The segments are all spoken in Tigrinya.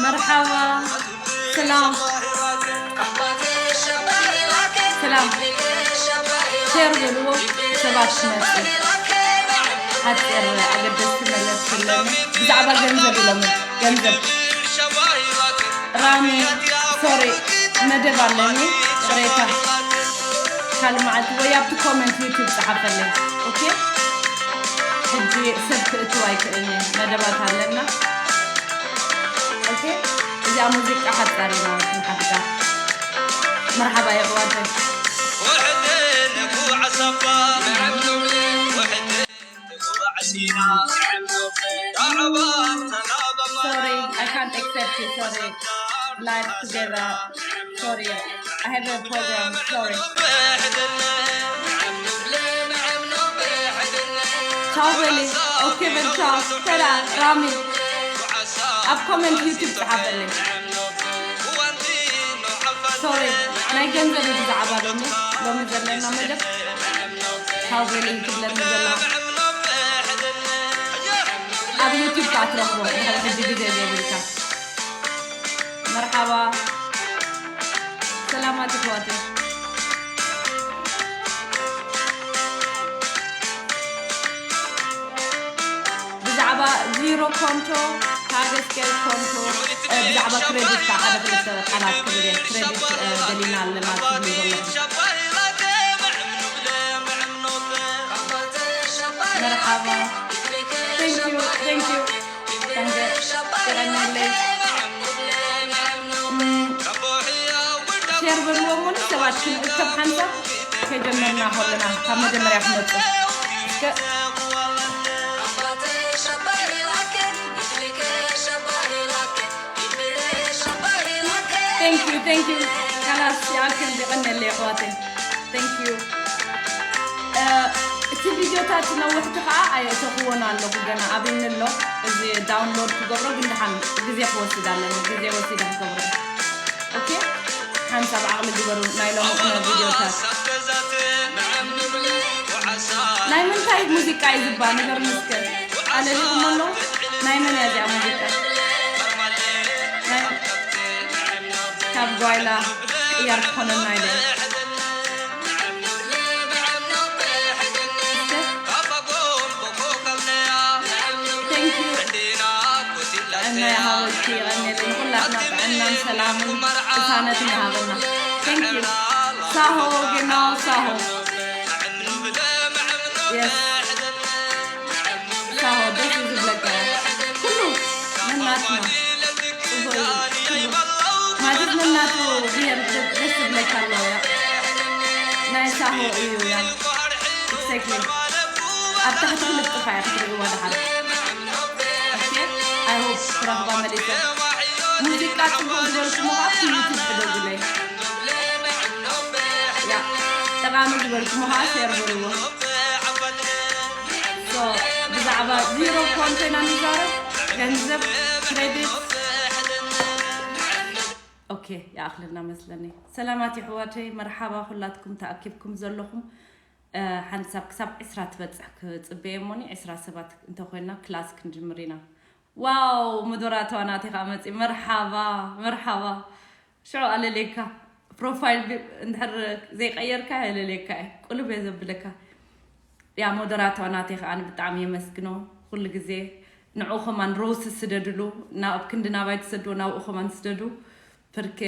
መርሓባ። ሰላም። ሰላም። ሼር በልዎ፣ ሰባት ክመጽእ። ሓጺር ኣገደስቲ መልእኽቲ ኣለኒ። ብዛዕባ ገንዘብ ኢሎም፣ ገንዘብ። ራሚ፣ ሶሪ፣ መደብ ኣለኒ። ይቕሬታ። ካልእ መዓልቲ ወይ ኣብቲ ኮመንት ዩቱብ ጸሓፈለይ። ኦኬ? ሕጂ ሰብ ክእትው ኣይክእልን እየ። መደባት ኣለና። ኦኬ፣ እዚኣ ሙዚቃ ሓጻር ኢና ክንሓግዛ። መርሓባ የሕዋተይ። Sorry, I can't accept you. Sorry. Live together. Sorry. I have a program. Sorry. ቻው በሊ። ኦኬ በል ቻው። ሰላም ራሚ። ኣብ ኮመንት ዩቱብ ጸሓፈለይ። ሶሪ፣ ናይ ገንዘብ እዩ ብዛዕባ ሎሚ፣ ሎሚ ዘለና መደብ። ቻው በሊ ትብለኒ ዘላ። ኣብ ዩቱብ ከኣ ትረኽቦ፣ ድሕሪ ሕጂ ግዜ ዘይብልካ። መርሓባ። ሰላማት ይሕዋተይ። ብዛዕባ ዚሮ ኮንቶ፣ ታገስገል ኮንቶ፣ እ፣ ብዛዕባ ክሬዲት ከዓ ሓደ ክልተ ቃላት ክብል እየ። ክሬዲት፣ እ፣ ደሊና ኣለና ትብሉ ዘለኹም። መርሓባ። Thank you, thank you. Thank you. የቐንየለይ። እም፣ ሼር በልዎ እሞ ንሰባት ክንእከብ ሓንሳብ ከጀመርና ከለና ካብ መጀመርያ ክመጽእ። እስከ Thank you, thank you. ካላስ ይኣክል፣ የቐንየለይ ኣሕዋተይ። Thank you። እ፣ እቲ ቪድዮታት ነውሕቲ ከዓ ኣየእተኽዎን ኣለኹ፣ ገና ኣብኒ ኣሎ። እዚ ዳውንሎድ ክገብሮ ግን ደሓን ግዜ ክወስድ ኣለኒ፣ ግዜ ወሲደ ክገብሮ። ኦኬ፣ ሓንሳብ ዓቕሊ ግበሩ ናይ ሎምቕነ ቪድዮታት። ናይ ምንታይ ሙዚቃ እዩ ዝባ? ንገርኒ እስከ። ኣለሊኹሞ ኣለዉ። ናይ መን እያ እዚኣ ሙዚቃ? ናይ፣ ካብ ጓይላ ቅያር ክኾነና ኢለ። እስከ። Thank you። ጥዕና ይሃበኪ፣ የቐንየለይ። ንኹላትና ጥዕናን ሰላምን ቅሳነትን ይሃበና። Thank you። ሳሆ፣ ጌናው ሳሆ። Yes። ሳሆ፣ ደስ እዩ ዝብለካ። ኩሉ ነናትና። ጽቡቕ እዩ። ኩሉ። ማለት ነናቱ ብሄር ደስ ዝብለካ ኣለዎ፣ ያ። ናይ ሳሆ እዩ፣ ያ። Exactly። ኣብ ታሕቲ ክልጥፋ እያ ክትርእይዋ ደሓር። ኦኬ? I hope ክረኽባ መሊሰ። ሙዚቃ ጽቡቕ ዝበልኩሞ ኣብቲ ዩቱብ ሕደጉለይ። ያ፣ ጠቓሚ ዝበልኩሞ ከዓ ሼር በልዎ። So፣ ብዛዕባ ዚሮ ኮንቴና ንዛረብ፣ ገንዘብ፣ ክሬዲት። ኦኬ፣ ይኣኽለና መስለኒ። ሰላማት የሕዋተይ፣ መርሓባ ኩላትኩም ተኣኪብኩም ዘለኹም። እ፣ ሓንሳብ ክሳብ ዕስራ ትበጽሕ ክጽበየ እሞኒ፣ ዕስራ ሰባት እንተኾይንና ክላስ ክንጅምር ኢና። ዋው፣ መደራተዋ ናተይ ከኣ መጺ። መርሓባ፣ መርሓባ። ሽዑ ኣለልየካ። ፕሮፋይል ቢ-፣ እንድሕር ዘይቀየርካ ኣለልየካ እየ። ቁልብ እየ ዘብለካ። ያ ሞደራተዋ ናተይ ከኣ ብጣዕሚ የመስግኖ። ኩሉ ግዜ ንዑ ከማን ሮስ ስደድሉ። ናብ ክንዲ ናባይ ትሰድዎ ናብኡ ከማን ስደዱ። ፐርኬ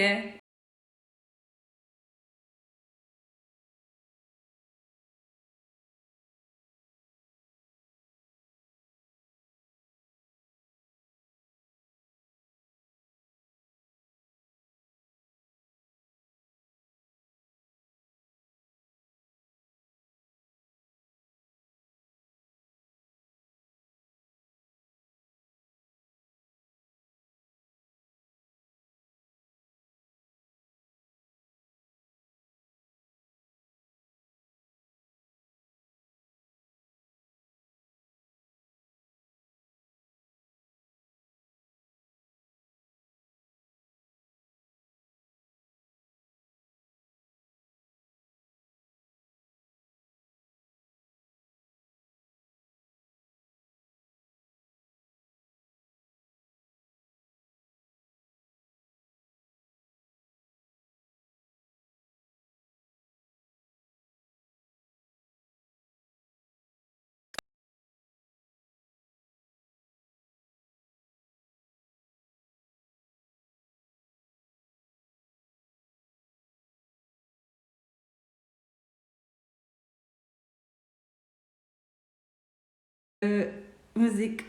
ሙዚቃ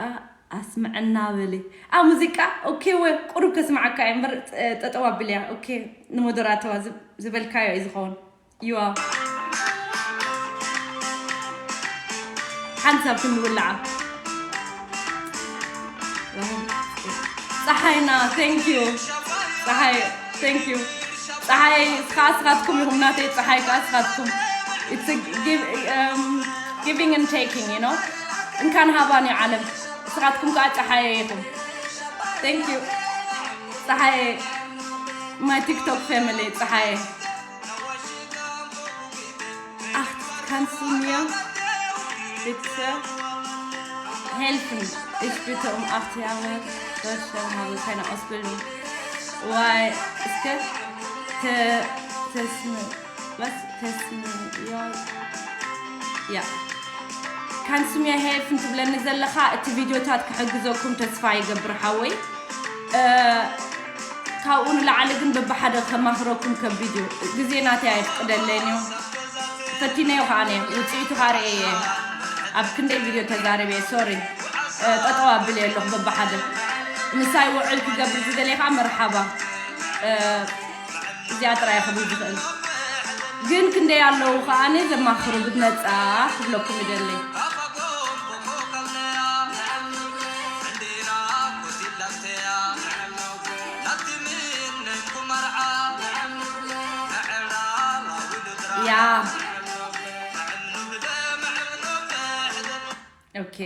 ኣስምዐና በሊ። ኣ ሙዚቃ ኦኬ፣ ወ ቁሩብ ከስምዓካ እየ እምበር፣ ጠጠው ኣብልያ። ኦኬ፣ ንሞደራተዋ ዝብ- ዝበልካዮ እዩ ዝኸውን። ይዋ ሓንሳብ ክንውልዓ። ጸሓይና፣ thank you። ጸሓይ፣ thank you። ጸሓይ፣ እስኻ እስኻትኩም ኢኹም ናተይ፣ ጸሓይ ከኣ እስኻትኩም። It's a give, um, giving and taking, you know? እንካን ሃባን እዩ ዓለም። እስኻትኩም ከኣ ጸሓይ ኢኹም። Thank you። ጸሓይ፣ my TikTok family፣ ጸሓይ። Ach, kannst du mir bitte helfen? Ich bitte um acht Jahre Deutschland habe keine Ausbildung. Why? Ist der Te- Tesmi- Was? Tesmi- Ja. Ja. Kannst du mir helfen ትብለኒ ዘለኻ? እቲ ቪድዮታት ክሕግዘኩም ተስፋ ይገብር ሓወይ። እ፣ ካብኡ ንላዕሊ ግን በብሓደ ከማኽረኩም ከቢድ እዩ። ግዜ ናተይ ኣይፍቅደለይን እዩ። ፈቲነዮ ከዓ እየ፣ ውፅኢቱ ከዓ ርእየ እየ። ኣብ ክንደይ ቪድዮ ተዛረበ እየ፣ ሶሪ። እ፣ ጠጠው ኣብለ ኣለኹ በብሓደ። ምሳይ ውዕል ክገብር ዝደለየ ከዓ መርሓባ። እ፣ እዚኣ ጥራይ ክብል ዝኽእል። ግን ክንደይ ኣለዉ ከዓኒ ዘማኽሩ ብነፃ ክብለኩም ይደሊ። ያ። ኦኬ፣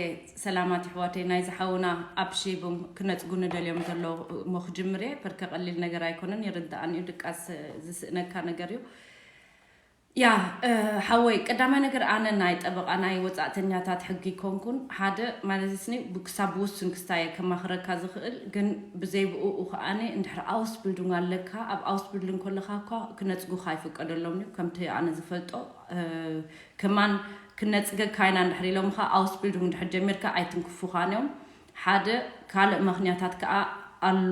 ሰላማት ኣሕዋተይ፣ ናይዚ ሓውና ኣብ ሼቡም ክነጽጉ ንደልዮም ዘለዉ እሞ ክጅምር እየ። ፐርከ ቀሊል ነገር ኣይኮነን፣ ይርድኣን እዩ፣ ድቃስ ዝስእነካ ነገር እዩ። ያ፣ እ፣ ሓወይ፣ ቀዳማይ ነገር ኣነ ናይ ጠበቃ ናይ ወጻእተኛታት ሕጊ ይኮንኩን፣ ሓደ ማለት ስኒ ብ- ክሳብ ውሱን ክስታይ ከማኽረካ ዝኽእል፣ ግን ብዘይ ብኡ ከኣኒ እንድሕር ኣውስብልዱንግ ኣለካ፣ ኣብ ኣውስብልዱንግ ከለኻ እኳ ክነጽጉኻ ኣይፍቀደሎም እዩ፣ ከምቲ ኣነ ዝፈልጦ፣ እ፣ ከማን ክነጽገካ ኢና እንድሕር ኢሎምኻ ኣውስብልዱንግ እንድሕር ጀሚርካ ኣይትንክፉኻን እዮም። ሓደ ካልእ ምኽንያታት ከኣ ኣሎ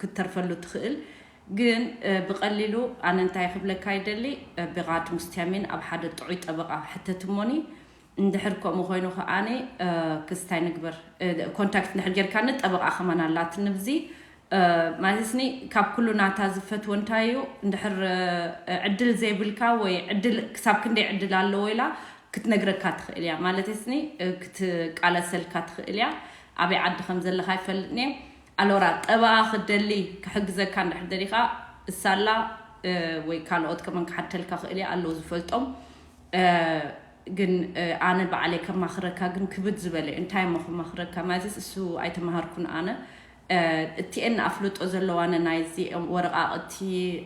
ክትተርፈሉ ትኽእል። ግን፣ እ፣ ብቐሊሉ ኣነ እንታይ ክብለካ ይደሊ፣ እ፣ ብቓቱም ስተሚን ኣብ ሓደ ጥዑይ ጠበቓ ሕተት እሞኒ፣ እንድሕር ከምኡ ኮይኑ ከኣኒ፣ እ፣ ክስታይ ንግበር። እ፣ ኮንታክት እንድሕር ጌርካኒ ጠበቓ ከማን ኣላትኒ ብዚ፣ እ፣ ማለትኒ ካብ ኩሉ ናታ ዝፈትዎ እንታይ እዩ፣ እንድሕር፣ እ፣ ዕድል ዘይብልካ ወይ ዕድል ክሳብ ክንደይ ዕድል ኣለዎ ኢላ ክትነግረካ ትኽእል እያ። ማለት ስኒ፣ እ፣ ክትቃለሰልካ ትኽእል እያ። ኣበይ ዓዲ ከም ዘለኻ ይፈልጥኒ። ኣሎራ ጠበቓ ክደሊ ክሕግዘካ እንድሕር ደሊኻ እሳላ፣ እ፣ ወይ ካልኦት ከመን ክሓተልካ ክእል እያ ኣለዉ ዝፈልጦም። እ፣ ግን፣ እ፣ ኣነ ባዕለይ ከማኽረካ ግን ክብድ ዝበለ እዩ። እንታይ እሞ ከማኽረካ? ማለትስ እሱ ኣይተማሃርኩን ኣነ። እ፣ እቲኤን ኣፍልጦ ዘለዋነ ናይዚ ወረቓቕቲ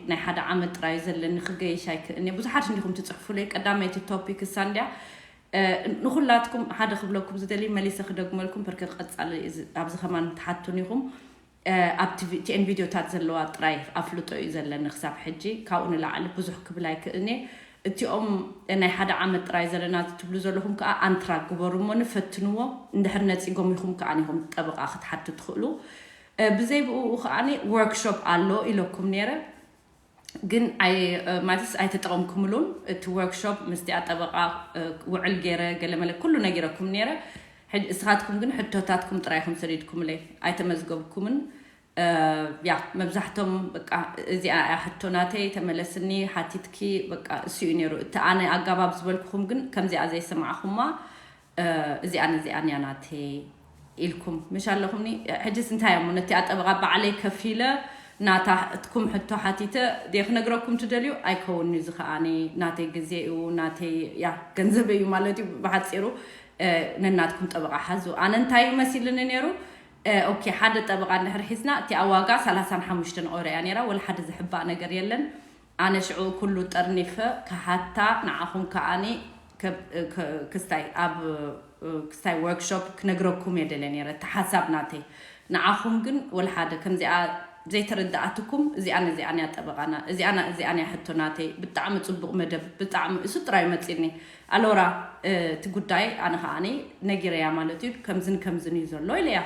ናይ ሓደ ዓመት ጥራይ ዘለኒ ክገይሽ ኣይክእልኒ። ብዙሓት እንዲኹም ትጽሕፉለይ። ቀዳመይቲ ቶፒክ እሳ እንድያ። እ፣ ንኹላትኩም ሓደ ክብለኩም ዝደሊ መሊሰ ክደግመልኩም፣ በርከ ቀጻሊ እዚ- ኣብዚ ከማን ትሓቱን ኢኹም። እ፣ ኣብ ቲቪ ቲኤን ቪድዮታት ዘለዋ ጥራይ ኣፍልጦ እዩ ዘለኒ ክሳብ ሕጂ። ካብኡ ንላዕሊ ብዙሕ ክብል ኣይክእልኒ። እቲኦም ናይ ሓደ ዓመት ጥራይ ዘለና ትብሉ ዘለኹም ከኣ ኣንትራ ግበሩ እሞ ንፈትንዎ። እንድሕር ነጺጎም ኢኹም ከኣ ኢኹም ጠበቓ ክትሓቱ ትኽእሉ። እ፣ ብዘይ ብኡ ከኣ ወርክሾፕ ኣሎ ኢለኩም ነይረ። ግን ኣይ- ማለትስ ኣይተጠቐምኩምሉን። እቲ ወርክሾፕ ምስቲኣ ጠበቓ፣ እ፣ ውዕል ገይረ ገለ መለ ኩሉ ነጊረኩም ነይረ። ሕጂ እስኻትኩም ግን ሕቶታትኩም ጥራይ ኢኹም ሰዲድኩምለይ፣ ኣይተመዝገብኩምን። እ፣ ያ መብዛሕቶም በቃ እዚኣ እያ ሕቶ ናተይ፣ ተመለስኒ፣ ሓቲትኪ፣ በቃ እሱ እዩ ነይሩ። እቲ ኣነ ኣጋባብ ዝበልኩኹም ግን ከምዚኣ ዘይሰማዕኹማ፣ እ፣ እዚኣን እዚኣን እያ ናተይ ኢልኩም ምሽ ኣለኹምኒ። ሕጅስ እንታይ እሞ ነቲ ኣጠበቓ ባዕለይ ከፊለ ናታ እትኩም ሕቶ ሓቲተ ደይ ክነግረኩም ትደልዩ? ኣይከውንኒ፣ እዚ ከኣኒ ናተይ ግዜ እዩ፣ ናተይ ያ ገንዘበይ እዩ ማለት እዩ ብሓፂሩ። እ፣ ነናትኩም ጠበቓ ሓዙ። ኣነ እንታይ እዩ መሲልኒ ነይሩ? እ፣ ኦኬ፣ ሓደ ጠበቓ እንድሕር ሒዝና እቲኣ ዋጋ ሰላሳን ሓሙሽተን ኦሮ እያ ነይራ። ወላ ሓደ ዝሕባእ ነገር የለን። ኣነ ሽዑ ኩሉ ጠርኒፈ ክሓታ ንዓኹም ከኣኒ ከብ- ክ- ክስታይ ኣብ ክስታይ ወርክሾፕ ክነግረኩም እየ ደለ ነይረ፣ እቲ ሓሳብ ናተይ። ንዓኹም ግን ወላ ሓደ ከምዚኣ ዘይተረዳኣትኩም፣ እዚኣን እዚኣን እያ ጠበቓና፣ እዚኣን እዚኣን እያ ሕቶ ናተይ። ብጣዕሚ ጽቡቕ መደብ፣ ብጣዕሚ እሱ ጥራይ መጺኒ። ኣሎራ፣ እ፣ እቲ ጉዳይ ኣነ ከኣኒ ነጊረያ ማለት እዩ፣ ከምዝን ከምዝን እዩ ዘሎ ኢለያ።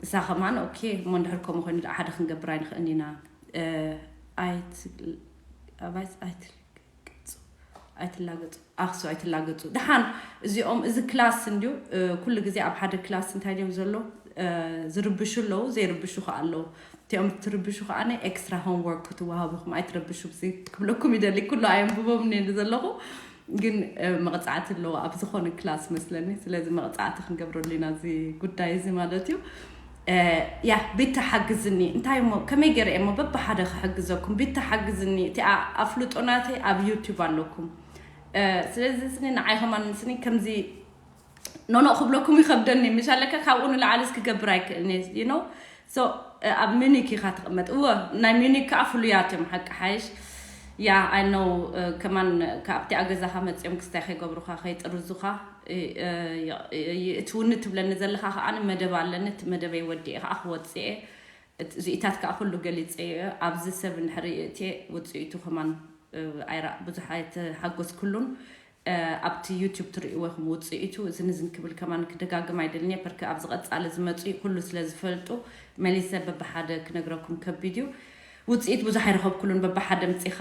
እሳ ከማን ኦኬ እሞ እንድሕር ከምኡ ኮይኑ ደኣ ሓደ ክንገብር ኣይንኽእልን ኢና። እ፣ ኣይት- ኣባይስ ኣይትልቅጹ። ኣይትላገጹ ኣክሱ ኣይትላገጹ። ደሓን እዚኦም እዚ ክላስ እንድዩ ኩሉ ግዜ ኣብ ሓደ ክላስ እንታይ ድዮም ዘሎ? ዝርብሹ ኣለዉ፣ ዘይርብሹ ከ ኣለዉ። እቲኦም ትርብሹ ከኣ ናይ ኤክስትራ ሆምወርክ ክትወሃቡኹም ኣይትረብሹ። ብዚ ክብለኩም ይደሊ፣ ኩሉ ኣየንብቦም እየ ዘለኹ፣ ግን መቕጻዕቲ ኣለዎ ኣብ ዝኾነ ክላስ መስለኒ። ስለዚ መቕጻዕቲ ክንገብረሉ ኢና እዚ ጉዳይ እዚ ማለት እዩ። ያ ቤታ ሓግዝኒ። እንታይ እሞ ከመይ ገይረ እሞ በብሓደ ክሕግዘኩም? ቤታ ሓግዝኒ። እቲ ኣፍልጦ ናተይ ኣብ ዩቲዩብ ኣለኩም። ስለዚ ስኒ ንዓይ ከማን ስኒ ከምዚ ኖኖ ክብለኩም ይኸብደኒ። ምሽ ኣለካ ካብኡ ንላዕሊ ክገብር ኣይክእልኒ። You know? So ኣብ ሚኒክ ኢኻ ትቕመጥ። እወ ናይ ሚኒክ ከዓ ፍሉያት እዮም ሓቂ ሓይሽ። ያ I know። ከማን ካብቲ ኣገዛኻ መፂኦም ክስታይ ከይገብሩኻ ከይጥርዙኻ እትውኒ ትብለኒ ዘለኻ ከዓ መደብ ኣለኒ። እቲ መደበይ ወዲኤ ከዓ ክወፅእ እዚኢታት ከዓ ኩሉ ገሊፀ እየ። ኣብዚ ሰብ እንድሕር እትየ ውፅኢቱ ከማን ኣይራ ብዙሕ ኣይተሓጎስኩሉን። ኣብቲ ዩቲዩብ ትርእይዎ ኢኹም ውፅኢቱ። እዝን እዝን ክብል ከማን ክደጋግም ኣይደልን እየ። ፐርክ ኣብዚ ቀፃሊ ዝመፁ ኩሉ ስለ ዝፈልጡ መሊሰ በብሓደ ክነግረኩም ከቢድ እዩ። ውፅኢት ብዙሕ ኣይረኸብኩሉን። በብሓደ ምፂኻ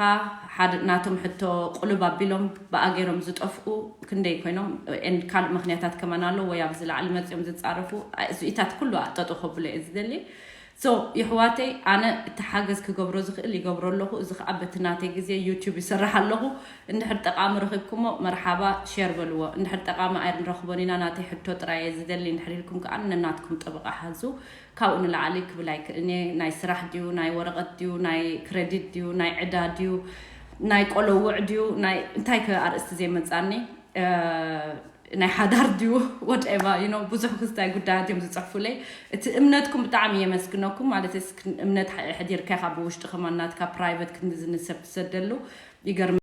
ሓደ ናቶም ሕቶ ቁልብ ኣቢሎም ብኣገሮም ዝጠፍኡ ክንደይ ኮይኖም፣ and ካልእ ምክንያታት ከማን ኣሎ ወይ ኣብዚ ላዕሊ መፂኦም ዝፃረፉ እዚኢታት ኩሉ ኣጠጠው ከብሎ እየ ዝደሊ። So ይሕዋተይ ኣነ እቲ ሓገዝ ክገብሮ ዝኽእል ይገብሮ ኣለኹ። እዚ ከዓ በቲ ናተይ ግዜ ዩቲዩብ ይሰርሕ ኣለኹ። እንድሕር ጠቓሚ ረኺብኩሞ መርሓባ ሼር በልዎ። እንድሕር ጠቓሚ ኣይንረኽቦን ኢና ናተይ ሕቶ ጥራይ እየ ዝደሊ እንድሕር ኢልኩም ከዓ ነናትኩም ጠበቓ ሓዙ። ካብኡ ንላዕሊ ክብል ኣይክእልን እየ። ናይ ስራሕ ድዩ ናይ ወረቐት ድዩ ናይ ክረዲት ድዩ ናይ ዕዳ ድዩ ናይ ቆለውዕ ድዩ ናይ እንታይ ከ ኣርእስቲ ዘይመፃኒ ናይ ሓዳር ድዩ whatever you know ብዙሕ ክስታይ ጉዳያት እዮም ዝፅሕፉለይ። እቲ እምነትኩም ብጣዕሚ የመስግነኩም ማለት እምነት ሕዲርካ ካብ ብውሽጢ ከማን ናትካ ፕራይቨት ክንዲ ዝንሰብ ትሰደሉ ይገርም።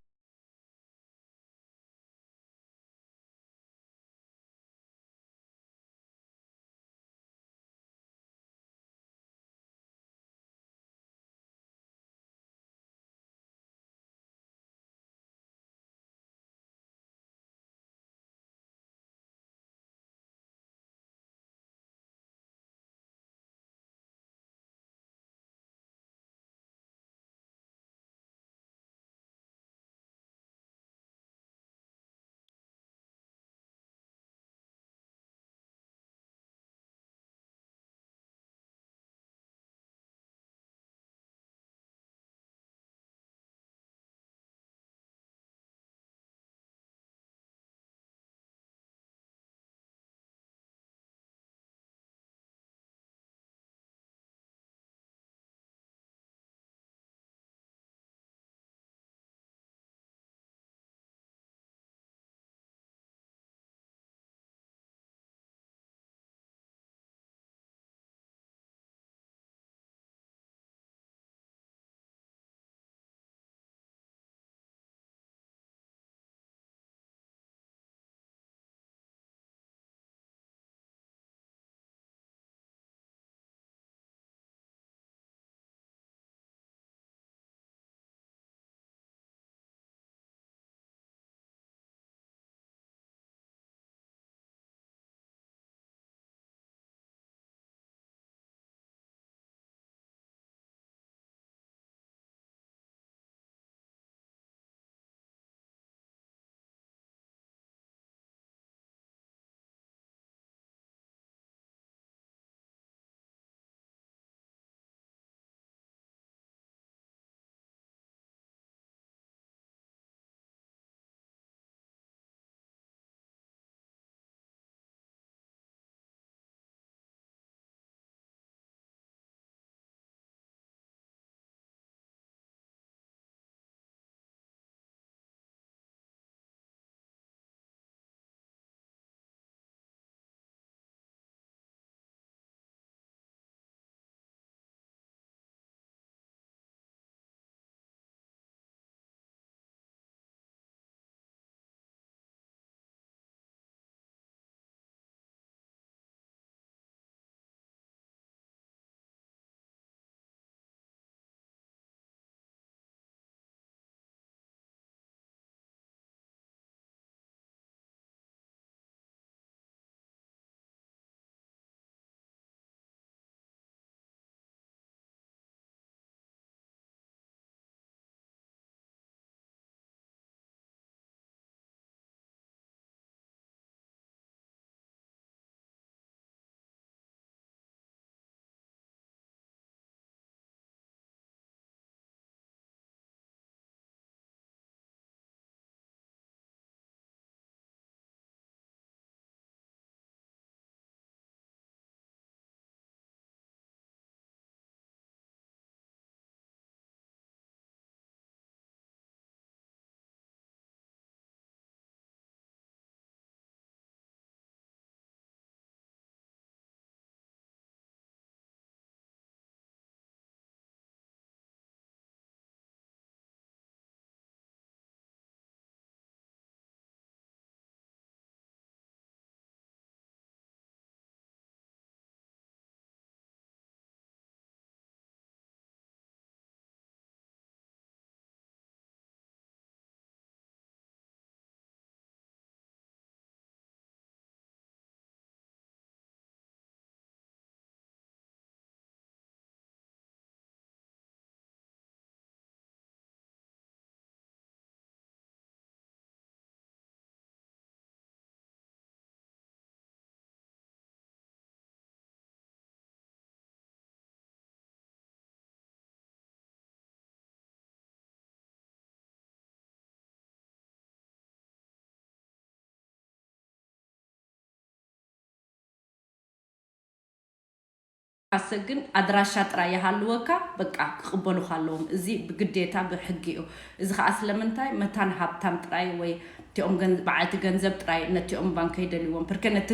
ካሰ ግን ኣድራሻ ጥራይ ይሃልወካ፣ በቃ ክቕበሉኻ ኣለዎም። እዚ ብግዴታ ብሕጊ እዩ። እዚ ከዓ ስለምንታይ? መታን ሃብታም ጥራይ ወይ እቲኦም ገን-፣ በዓልቲ ገንዘብ ጥራይ ነቲኦም ባንክ ይደልይዎም። ብርከ ነቲ፣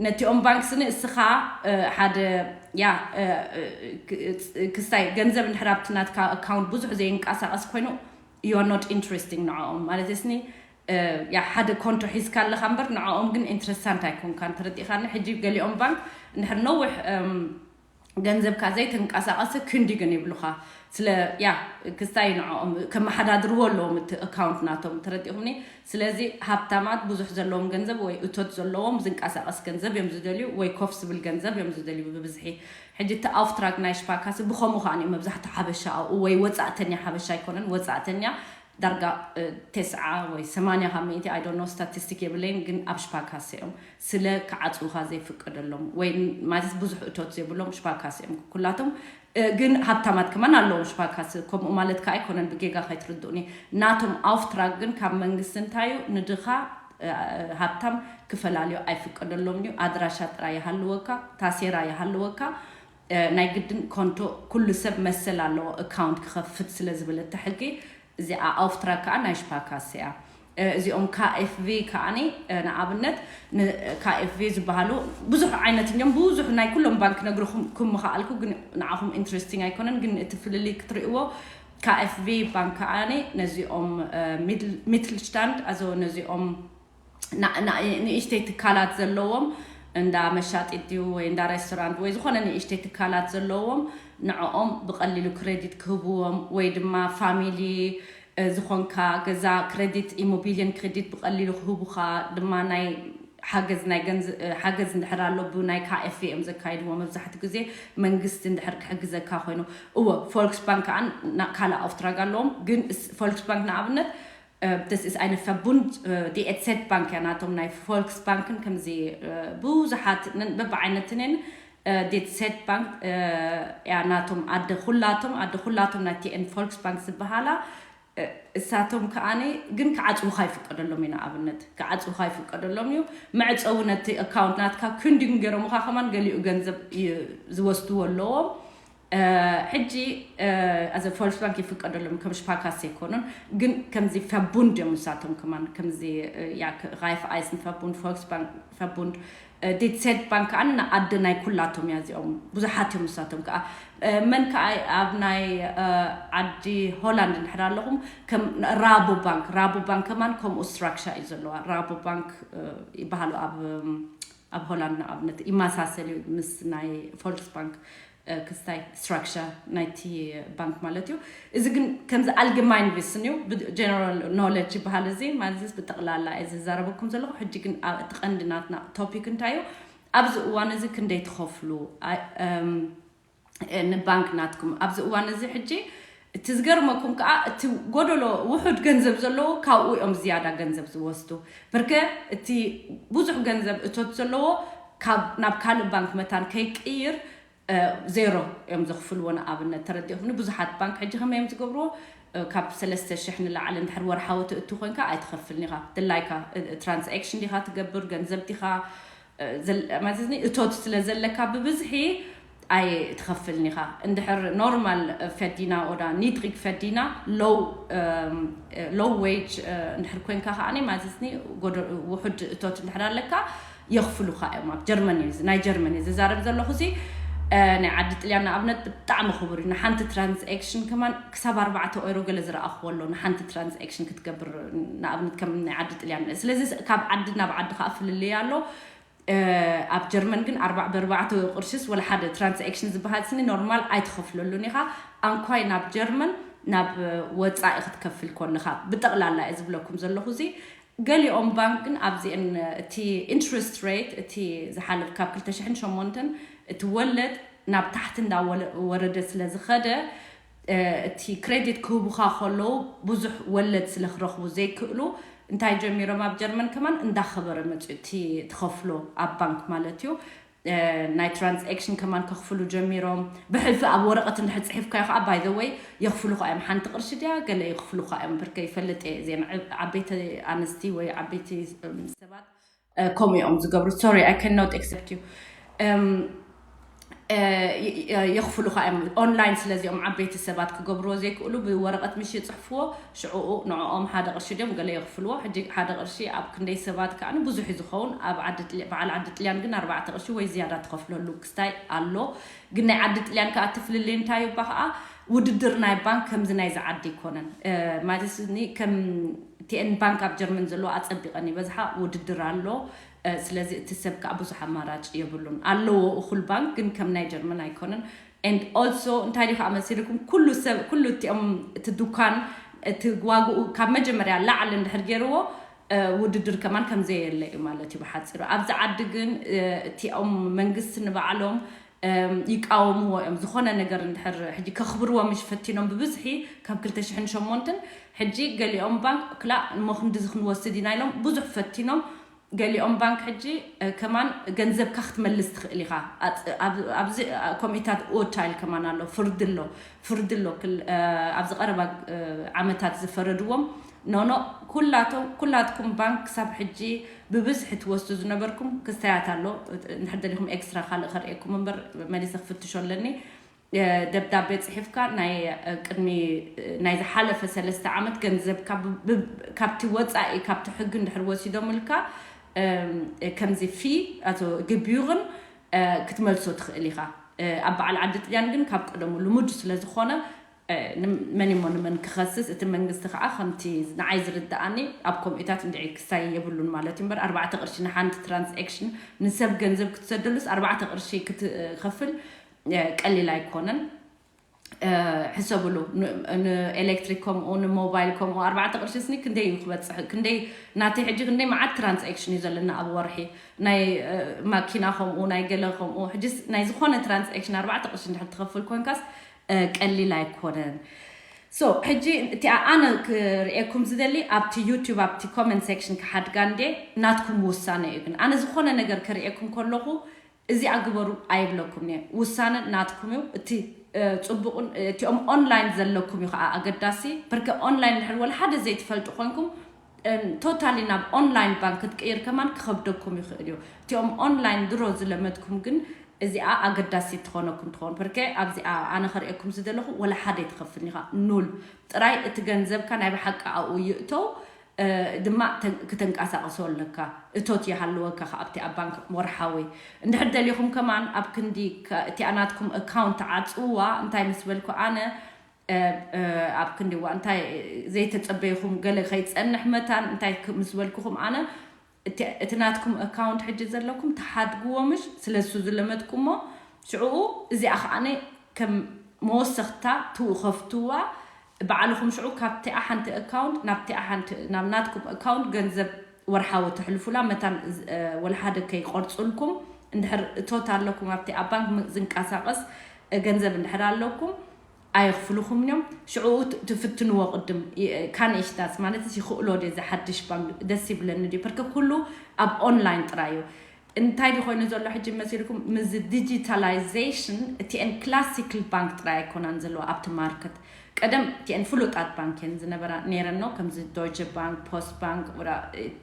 ነቲኦም ባንክ ስኒ እስኻ፣ እ፣ ሓደ፣ ያ፣ እ፣ እ፣ ክ-፣ ክስታይ ገንዘብ እንድሕር ኣብቲ ናትካ ኣካውንት ብዙሕ ዘይንቀሳቐስ ኮይኑ፣ you are not interesting ንዕኦም። ማለት ስኒ፣ እ፣ ያ፣ ሓደ ኮንቶ ሒዝካ ኣለኻ እምበር ንዕኦም ግን ኢንትረስታንት ኣይኮንካን። ተረዲእኻኒ? ሕጂ ገሊኦም ባንክ እንድሕር ነዊሕ፣ እም፣ ገንዘብካ ዘይተንቀሳቐሰ ክንዲ ግን ይብሉኻ። ስለ፣ ያ፣ ክስታይ ንዕኦም ከመሓዳድርዎ ኣለዎም እቲ ኣካውንት ናቶም። ተረዲእኹምኒ? ስለዚ ሃብታማት ብዙሕ ዘለዎም ገንዘብ ወይ እቶት ዘለዎም ዝንቀሳቐስ ገንዘብ እዮም ዝደልዩ፣ ወይ ኮፍ ዝብል ገንዘብ እዮም ዝደልዩ ብብዝሒ። ሕጂ እቲ ኣውፍትራግ ናይ ሽፓካስ ብኸምኡ ከኣ እዩ መብዛሕትኡ ሓበሻ ኣብኡ፣ ወይ ወጻእተኛ፣ ሓበሻ ኣይኮነን፣ ወጻእተኛ ዳርጋ፣ እ፣ ተስዓ ወይ ሰማንያ ካብ ሚእቲ፣ I don't know፣ ስታቲስቲክ የብለይን፣ ግን ኣብ ሽፓካስ እዮም። ስለ ክዓጽውኻ ዘይፍቀደሎም ወይ ማለት ብዙሕ እቶት ዘይብሎም ሽፓካስ እዮም ኩላቶም። እ፣ ግን ሃብታማት ከማን ኣለዎም ሽፓካስ። ከምኡ ማለት ከኣ ኣይኮነን፣ ብጌጋ ከይትርድኡኒ። ናቶም ኣውፍትራግ ግን ካብ መንግስቲ እንታይ እዩ ንድኻ፣ እ፣ ሃብታም ክፈላልዮ ኣይፍቀደሎም እዩ። ኣድራሻ ጥራይ ይሃልወካ፣ ታሴራ ይሃልወካ። እ፣ ናይ ግድን ኮንቶ ኩሉ ሰብ መሰል ኣለዎ ኣካውንት ክኸፍት ስለ ዝብል እቲ ሕጊ። እዚኣ ኣውፍትራግ ከኣ ናይ ሽፓካስ እያ። እ፣ እዚኦም ካኤፍቪ ከኣኒ፣ እ፣ ንኣብነት ን-፣ ካኤፍቪ ዝበሃሉ ብዙሕ ዓይነት እዮም። ብዙሕ ናይ ኩሎም ባንክ ነግርኹም ክምኸኣልኩ፣ ግን ንዓኹም ኢንትረስቲንግ ኣይኮነን። ግን እቲ ፍልልይ ክትርእይዎ፣ ካኤፍቪ ባንክ ከኣኒ ነዚኦም፣ እ፣ ሚድል-፣ ሚትልሽታንድ፣ ኣዞ ነዚኦም ና-፣ ና-፣ ንእሽተይ ትካላት ዘለዎም፣ እንዳ መሻጢት ድዩ ወይ እንዳ ሬስቶራንት ወይ ዝኾነ ንእሽተይ ትካላት ዘለዎም፣ ንዕኦም ብቐሊሉ ክሬዲት ክህብዎም ወይ ድማ ፋሚሊ፣ እ፣ ዝኾንካ ገዛ ክሬዲት፣ ኢሞቢልየን ክሬዲት ብቐሊሉ ክህቡኻ፣ ድማ ናይ ሓገዝ፣ ናይ ገንዘ-፣ እ፣ ሓገዝ እንድሕር ኣሎ ብናይ ካኤፍቪ እዮም ዘካይድዎ። መብዛሕትኡ ግዜ መንግስቲ እንድሕር ክሕግዘካ ኮይኑ። እወ፣ ፎልክስ ባንክ ከኣ ና-፣ ካልእ ኣውፍትራግ ኣለዎም፣ ግን እስ-፣ ፎልክስ ባንክ ንኣብነት፣ እ፣ this is eine Verbund፣ እ፣ ዲ ኤት ሴት ባንክ እያ ናቶም ናይ ፎልክስ ባንክን ከምዚ፣ እ፣ ብዙሓት ን-፣ በብዓይነትን እየን፣ እ፣ ዲ ኤት ሴት ባንክ፣ እ፣ እያ ናቶም ኣደ ኩላቶም፣ ኣደ ኩላቶም ናይ ቲ ኤን ፎልክስ ባንክ ዝበሃላ፣ እ፣ እሳቶም ከኣኒ ግን ክዓጽውኻ ይፍቀደሎም እዩ። ንኣብነት ክዓጽውኻ ይፍቀደሎም እዩ። መዕጸዊ ነቲ ኣካውንት ናትካ ክንዲጉም ገይሮምኻ ከማን ገሊኡ ገንዘብ ይ-፣ ዝወስድዎ ኣለዎም። እ፣ ሕጂ፣ እ፣ ኣዘ ፎልክስ ባንክ ይፍቀደሎም ከም ሽፓካስ ኣይኮኑን፣ ግን ከምዚ ፈቡንድ እዮም ንሳቶም ከማን፣ ከምዚ፣ እ፣ ያ፣ ክ-፣ ራይፍ ኣይስን ፈቡንድ፣ ፎልክስ ባንክ ፈቡንድ፣ እ፣ ዲ ኤት ሴት ባንክ ከኣ ንኣደ ናይ ኩላቶም እያ። እዚኦም ብዙሓት እዮም ንሳቶም ከኣ። እ፣ መን ከኣ ኣብ ናይ፣ እ፣ ዓዲ ሆላንድ እንድሕር ኣለኹም፣ ከም ራቦ ባንክ፣ ራቦ ባንክ ከማን ከምኡ ስትራክቸር እዩ ዘለዋ። ራቦ ባንክ፣ እ፣ ይበሃሉ ኣብ፣ እም፣ ኣብ ሆላንድ ንኣብነት ይመሳሰል እዩ ምስ ናይ ፎልክስ ባንክ፣ እ፣ ክስታይ ስትራክቸር ናይቲ ባንክ ማለት እዩ። እዚ ግን ከምዚ ኣልግማይን ቪስን እዩ፣ ብ-፣ ጀነራል ኖሌጅ ይበሃል እዚ ማለት እዚ ብጠቕላላ እየ ዝዛረበኩም ዘለኹ። ሕጂ ግን ኣብ እቲ ቀንዲ ናትና ቶፒክ እንታይ እዩ? ኣብዚ እዋን እዚ ክንደይ ትኸፍሉ? ኣይ-፣ እም፣ እ፣ ንባንክ ናትኩም ኣብዚ እዋን እዚ ሕጂ እቲ ዝገርመኩም ከኣ እቲ ጎደሎ ውሑድ ገንዘብ ዘለዎ ካብኡ እዮም ዝያዳ ገንዘብ ዝወስዱ። ብርከ እቲ ብዙሕ ገንዘብ እቶት ዘለዎ ካብ፣ ናብ ካልእ ባንክ መታን ከይቅይር፣ እ፣ ዜሮ እዮም ዘኽፍልዎ። ንኣብነት ተረዲእኹምኒ፣ ብዙሓት ባንክ ሕጂ ከመይ እዮም ዝገብርዎ? እ፣ ካብ ሰለስተ ሽሕ ንላዕሊ እንድሕር ወርሓዊ ትእቱ ኮይንካ ኣይትኸፍልን ኢኻ። ድላይካ፣ እ፣ ትራንዛክሽን ዲኻ ትገብር፣ ገንዘብ ዲኻ፣ እ፣ ዘል-፣ ማለት እዚ እቶት ስለ ዘለካ ብብዝሒ ኣይትኸፍልን ኢኻ። እንድሕር ኖርማል ፈዲና ኦዳ ኒድሪግ ፈዲና ሎው፣ እም፣ ሎው ዌጅ፣ እ፣ እንድሕር ኮይንካ ከኣኒ ማለት እዚ ጎደ-፣ ውሑድ እቶት እንድሕር ኣለካ የኽፍሉኻ እዮም። ኣብ ጀርመን እዩ፣ ናይ ጀርመን እዩ ዝዛረብ ዘለኹ። እዚ፣ እ፣ ናይ ዓዲ ጥልያን ንኣብነት ብጣዕሚ ክቡር እዩ። ንሓንቲ ትራንዛክሽን ከማን ክሳብ ኣርባዕተ ኦይሮ ገለ ዝረኣኽዎ ኣሎ፣ ንሓንቲ ትራንዛክሽን ክትገብር፣ ንኣብነት ከም ናይ ዓዲ ጥልያን። ስለዚ ካብ ዓዲ ናብ ዓዲ ከኣ ፍልልይ ኣሎ። እ፣ ኣብ ጀርመን ግን ኣርባ-፣ ብኣርባዕተ ቅርሽስ ወላ ሓደ ትራንዛክሽን ዝበሃል ስኒ ኖርማል ኣይትኸፍለሉን ኢኻ። ኣንኳይ ናብ ጀርመን ናብ ወጻኢ ክትከፍል ከለኻ ብጠቕላላ እየ ዝብለኩም ዘለኹ። እዚ ገሊኦም ባንክ ግን ኣብዚአን እቲ ኢንትረስት ሬት እቲ ዝሓለፍ ካብ ክልተ ሽሕን ሸሞንተን እቲ ወለድ ናብ ታሕቲ እንዳወለ-፣ ወረደ ስለ ዝኸደ፣ እ፣ እቲ ክሬዲት ክህቡኻ ከለዉ ብዙሕ ወለድ ስለ ክረኽቡ ዘይክእሉ እንታይ ጀሚሮም ኣብ ጀርመን ከማን እንዳኸበረ መፅኡ እቲ ትኸፍሎ ኣብ ባንክ ማለት እዩ። እ፣ ናይ ትራንዛክሽን ከማን ከኽፍሉ ጀሚሮም። ብሕልፊ ኣብ ወረቐት እንድሕር ፅሒፍካዮ ከዓ ባይ ዘ ወይ የኽፍሉኻ እዮም። ሓንቲ ቅርሺ ድያ ገለ የኽፍሉኻ እዮም። ብርከ ይፈልጥ እየ እዚአን ዕ-፣ ዓበይቲ ኣንስቲ ወይ ዓበይቲ፣ እም፣ ሰባት እ፣ ከምኡ እዮም ዝገብሩ። Sorry, I cannot accept you። እም፣ የኽፍሉኻ እዮም። ኦንላይን ስለዚኦም ዓበይቲ ሰባት ክገብርዎ ዘይክእሉ ብወረቐት ምሽ ይፅሕፍዎ። ሽዕኡ ንዕኦም ሓደ ቅርሺ ድዮም ገለ የኽፍልዎ። ሕጂ ሓደ ቅርሺ ኣብ ክንደይ ሰባት ከዓ ብዙሕ እዩ ዝኸውን። ኣብ ዓዲ ጥልያን፣ በዓል ዓዲ ጥልያን ግን ኣርባዕተ ቅርሺ ወይ ዝያዳ ትኸፍለሉ ክስታይ ኣሎ። ግን ናይ ዓዲ ጥልያን ከዓ እቲ ፍልልይ እንታይ እባ ከዓ ውድድር ናይ ባንክ ከምዚ ናይዚ ዓዲ ኣይኮነን። ማለት ከም ቲኤን ባንክ ኣብ ጀርመን ዘለዎ ኣፀቢቐን ይበዝሓ ውድድር ኣሎ። ስለዚ እቲ ሰብ ከዓ ብዙሕ ኣማራጭ የብሉን። ኣለዎ እኹል ባንክ ግን ከም ናይ ጀርመን ኣይኮነን። And also እንታይ ዲ ከዓ መሲልኩም ኩሉ ሰብ ኩሉ እቲኦም እቲ ዱካን እቲ ዋግኡ ካብ መጀመርያ ላዕሊ እንድሕር ገይርዎ ውድድር ከማን ከምዘየለ እዩ ማለት እዩ ብሓፂሩ። ኣብዚ ዓዲ ግን እቲኦም መንግስቲ ንባዕሎም ይቃወምዎ እዮም። ዝኾነ ነገር እንድሕር ሕጂ ከኽብርዎ ምሽ ፈቲኖም ብብዝሒ ካብ ክልተ ሽሕን ሸሞንተን ሕጂ ገሊኦም ባንክ ክላእ እሞ ክንድዚ ክንወስድ ኢና ኢሎም ብዙሕ ፈቲኖም። ገሊኦም ባንክ ሕጂ ከማን ገንዘብካ ክትመልስ ትኽእል ኢኻ። ኣብዚ ኮሚታት ኦታይል ከማን ኣሎ፣ ፍርዲ ኣሎ፣ ፍርዲ ኣሎ። ኣብዚ ቀረባ ዓመታት ዝፈረድዎም ኖኖ ኩላቶም ኩላትኩም ባንክ ክሳብ ሕጂ ብብዝሒ ትወስዱ ዝነበርኩም ክስታያት ኣሎ። እንድሕር ደሊኹም ኤክስትራ ካልእ ከርእየኩም እምበር መሊሰ ክፍትሾ ኣለኒ። ደብዳቤ ጽሒፍካ ናይ ቅድሚ ናይ ዝሓለፈ ሰለስተ ዓመት ገንዘብካ ካብቲ ወጻኢ ካብቲ ሕጊ እንድሕር ወሲዶምልካ ከምዚ ፊ ኣቶ ግቢዩርን ክትመልሶ ትኽእል ኢኻ። ኣብ በዓል ዓዲ ጥልያን ግን ካብ ቀደሙ ልሙድ ስለ ዝኾነ መን እሞ ንመን ክኸስስ፣ እቲ መንግስቲ ከዓ ከምቲ ንዓይ ዝርድኣኒ ኣብ ከምኡታት እንድዒ ክሳይ የብሉን ማለት እዩ እምበር ኣርባዕተ ቅርሺ ንሓንቲ ትራንስክሽን ንሰብ ገንዘብ ክትሰደሉስ ኣርባዕተ ቅርሺ ክትከፍል ቀሊል ኣይኮነን። ሕሰብሉ፣ ንኤሌክትሪክ ከምኡ ንሞባይል ከምኡ ኣርባዕተ ቅርሺ ስኒ ክንደይ እዩ ክበፅሕ? ክንደይ ናተይ ሕጂ ክንደይ መዓት ትራንስክሽን እዩ ዘለና ኣብ ወርሒ ናይ ማኪና ከምኡ ናይ ገለ ከምኡ ሕጂ ናይ ዝኾነ ትራንስክሽን ኣርባዕተ ቅርሺ እንድሕር ትኸፍል ኮንካስ ቀሊል ኣይኮነን። So ሕጂ እቲኣ ኣነ ክርእየኩም ዝደሊ ኣብቲ ዩቲዩብ ኣብቲ ኮመንት ሴክሽን ክሓድጋ እንዴ ናትኩም ውሳነ እዩ። ግን ኣነ ዝኾነ ነገር ክርእየኩም ከለኹ እዚኣ ግበሩ ኣይብለኩም እየ። ውሳነ ናትኩም እዩ። እቲ ፅቡቕን እቲኦም ኦንላይን ዘለኩም እዩ ከዓ ኣገዳሲ። ብርከ ኦንላይን ድሕር ወላ ሓደ ዘይትፈልጡ ኮንኩም ቶታሊ ናብ ኦንላይን ባንክ ክትቅይር ከማን ክኸብደኩም ይኽእል እዩ። እቲኦም ኦንላይን ድሮ ዝለመድኩም ግን እዚኣ ኣገዳሲ ትኾነኩም ትኾን። ብርከ ኣብዚኣ ኣነ ከርእየኩም ዝደለኹ ወላ ሓደ ኣይትኸፍልን ኢኻ፣ ኑል ጥራይ። እቲ ገንዘብካ ናይ ብሓቂ ኣብኡ ይእተው ድማ ክተንቀሳቕሶ ኣለካ። እቶት ይሃልወካ ከ ኣብቲ ኣብ ባንክ ወርሓዊ። እንድሕር ደሊኹም ከማን ኣብ ክንዲ እቲኣ ናትኩም ኣካውንት ዓፅዋ። እንታይ ምስ በልኩ ኣነ ኣብ ክንዲ ዋ እንታይ ዘይተፀበይኹም ገለ ከይፀንሕ መታን እንታይ ምስ በልኩኹም ኣነ እቲ ናትኩም ኣካውንት ሕጂ ዘለኩም ተሓድግዎ ምሽ ስለሱ ዝለመድኩሞ ሽዕኡ እዚኣ ከዓነ ከም መወሰኽታ ትውኸፍትዋ ባዕልኹም ሽዑ ካብቲኣ ሓንቲ ኣካውንት ናብቲኣ ሓንቲ ናብ ናትኩም ኣካውንት ገንዘብ ወርሓዊ ትሕልፉላ መታን ወላ ሓደ ከይቆርፅልኩም እንድሕር እቶት ኣለኩም ኣብቲ ኣብ ባንክ ዝንቀሳቀስ ገንዘብ እንድሕር ኣለኩም ኣየኽፍልኹም እዮም። ሽዑ ትፍትንዎ ቅድም ካንሽታስ ማለት ይኽእሎ ደ ዝሓድሽ ባንክ ደስ ይብለኒ ዲ ፐርከ ኩሉ ኣብ ኦንላይን ጥራይ እዩ። እንታይ ዲ ኮይኑ ዘሎ ሕጂ መሲልኩም ምስ ዲጂታላይዜሽን እቲኤን ክላሲክል ባንክ ጥራይ ኣይኮናን ዘለዎ ኣብቲ ማርኬት። ቀደም እቲኤን ፍሉጣት ባንክ እየን ዝነበራ ነይረን ነው ከምዚ ዶይቸ ባንክ፣ ፖስት ባንክ፣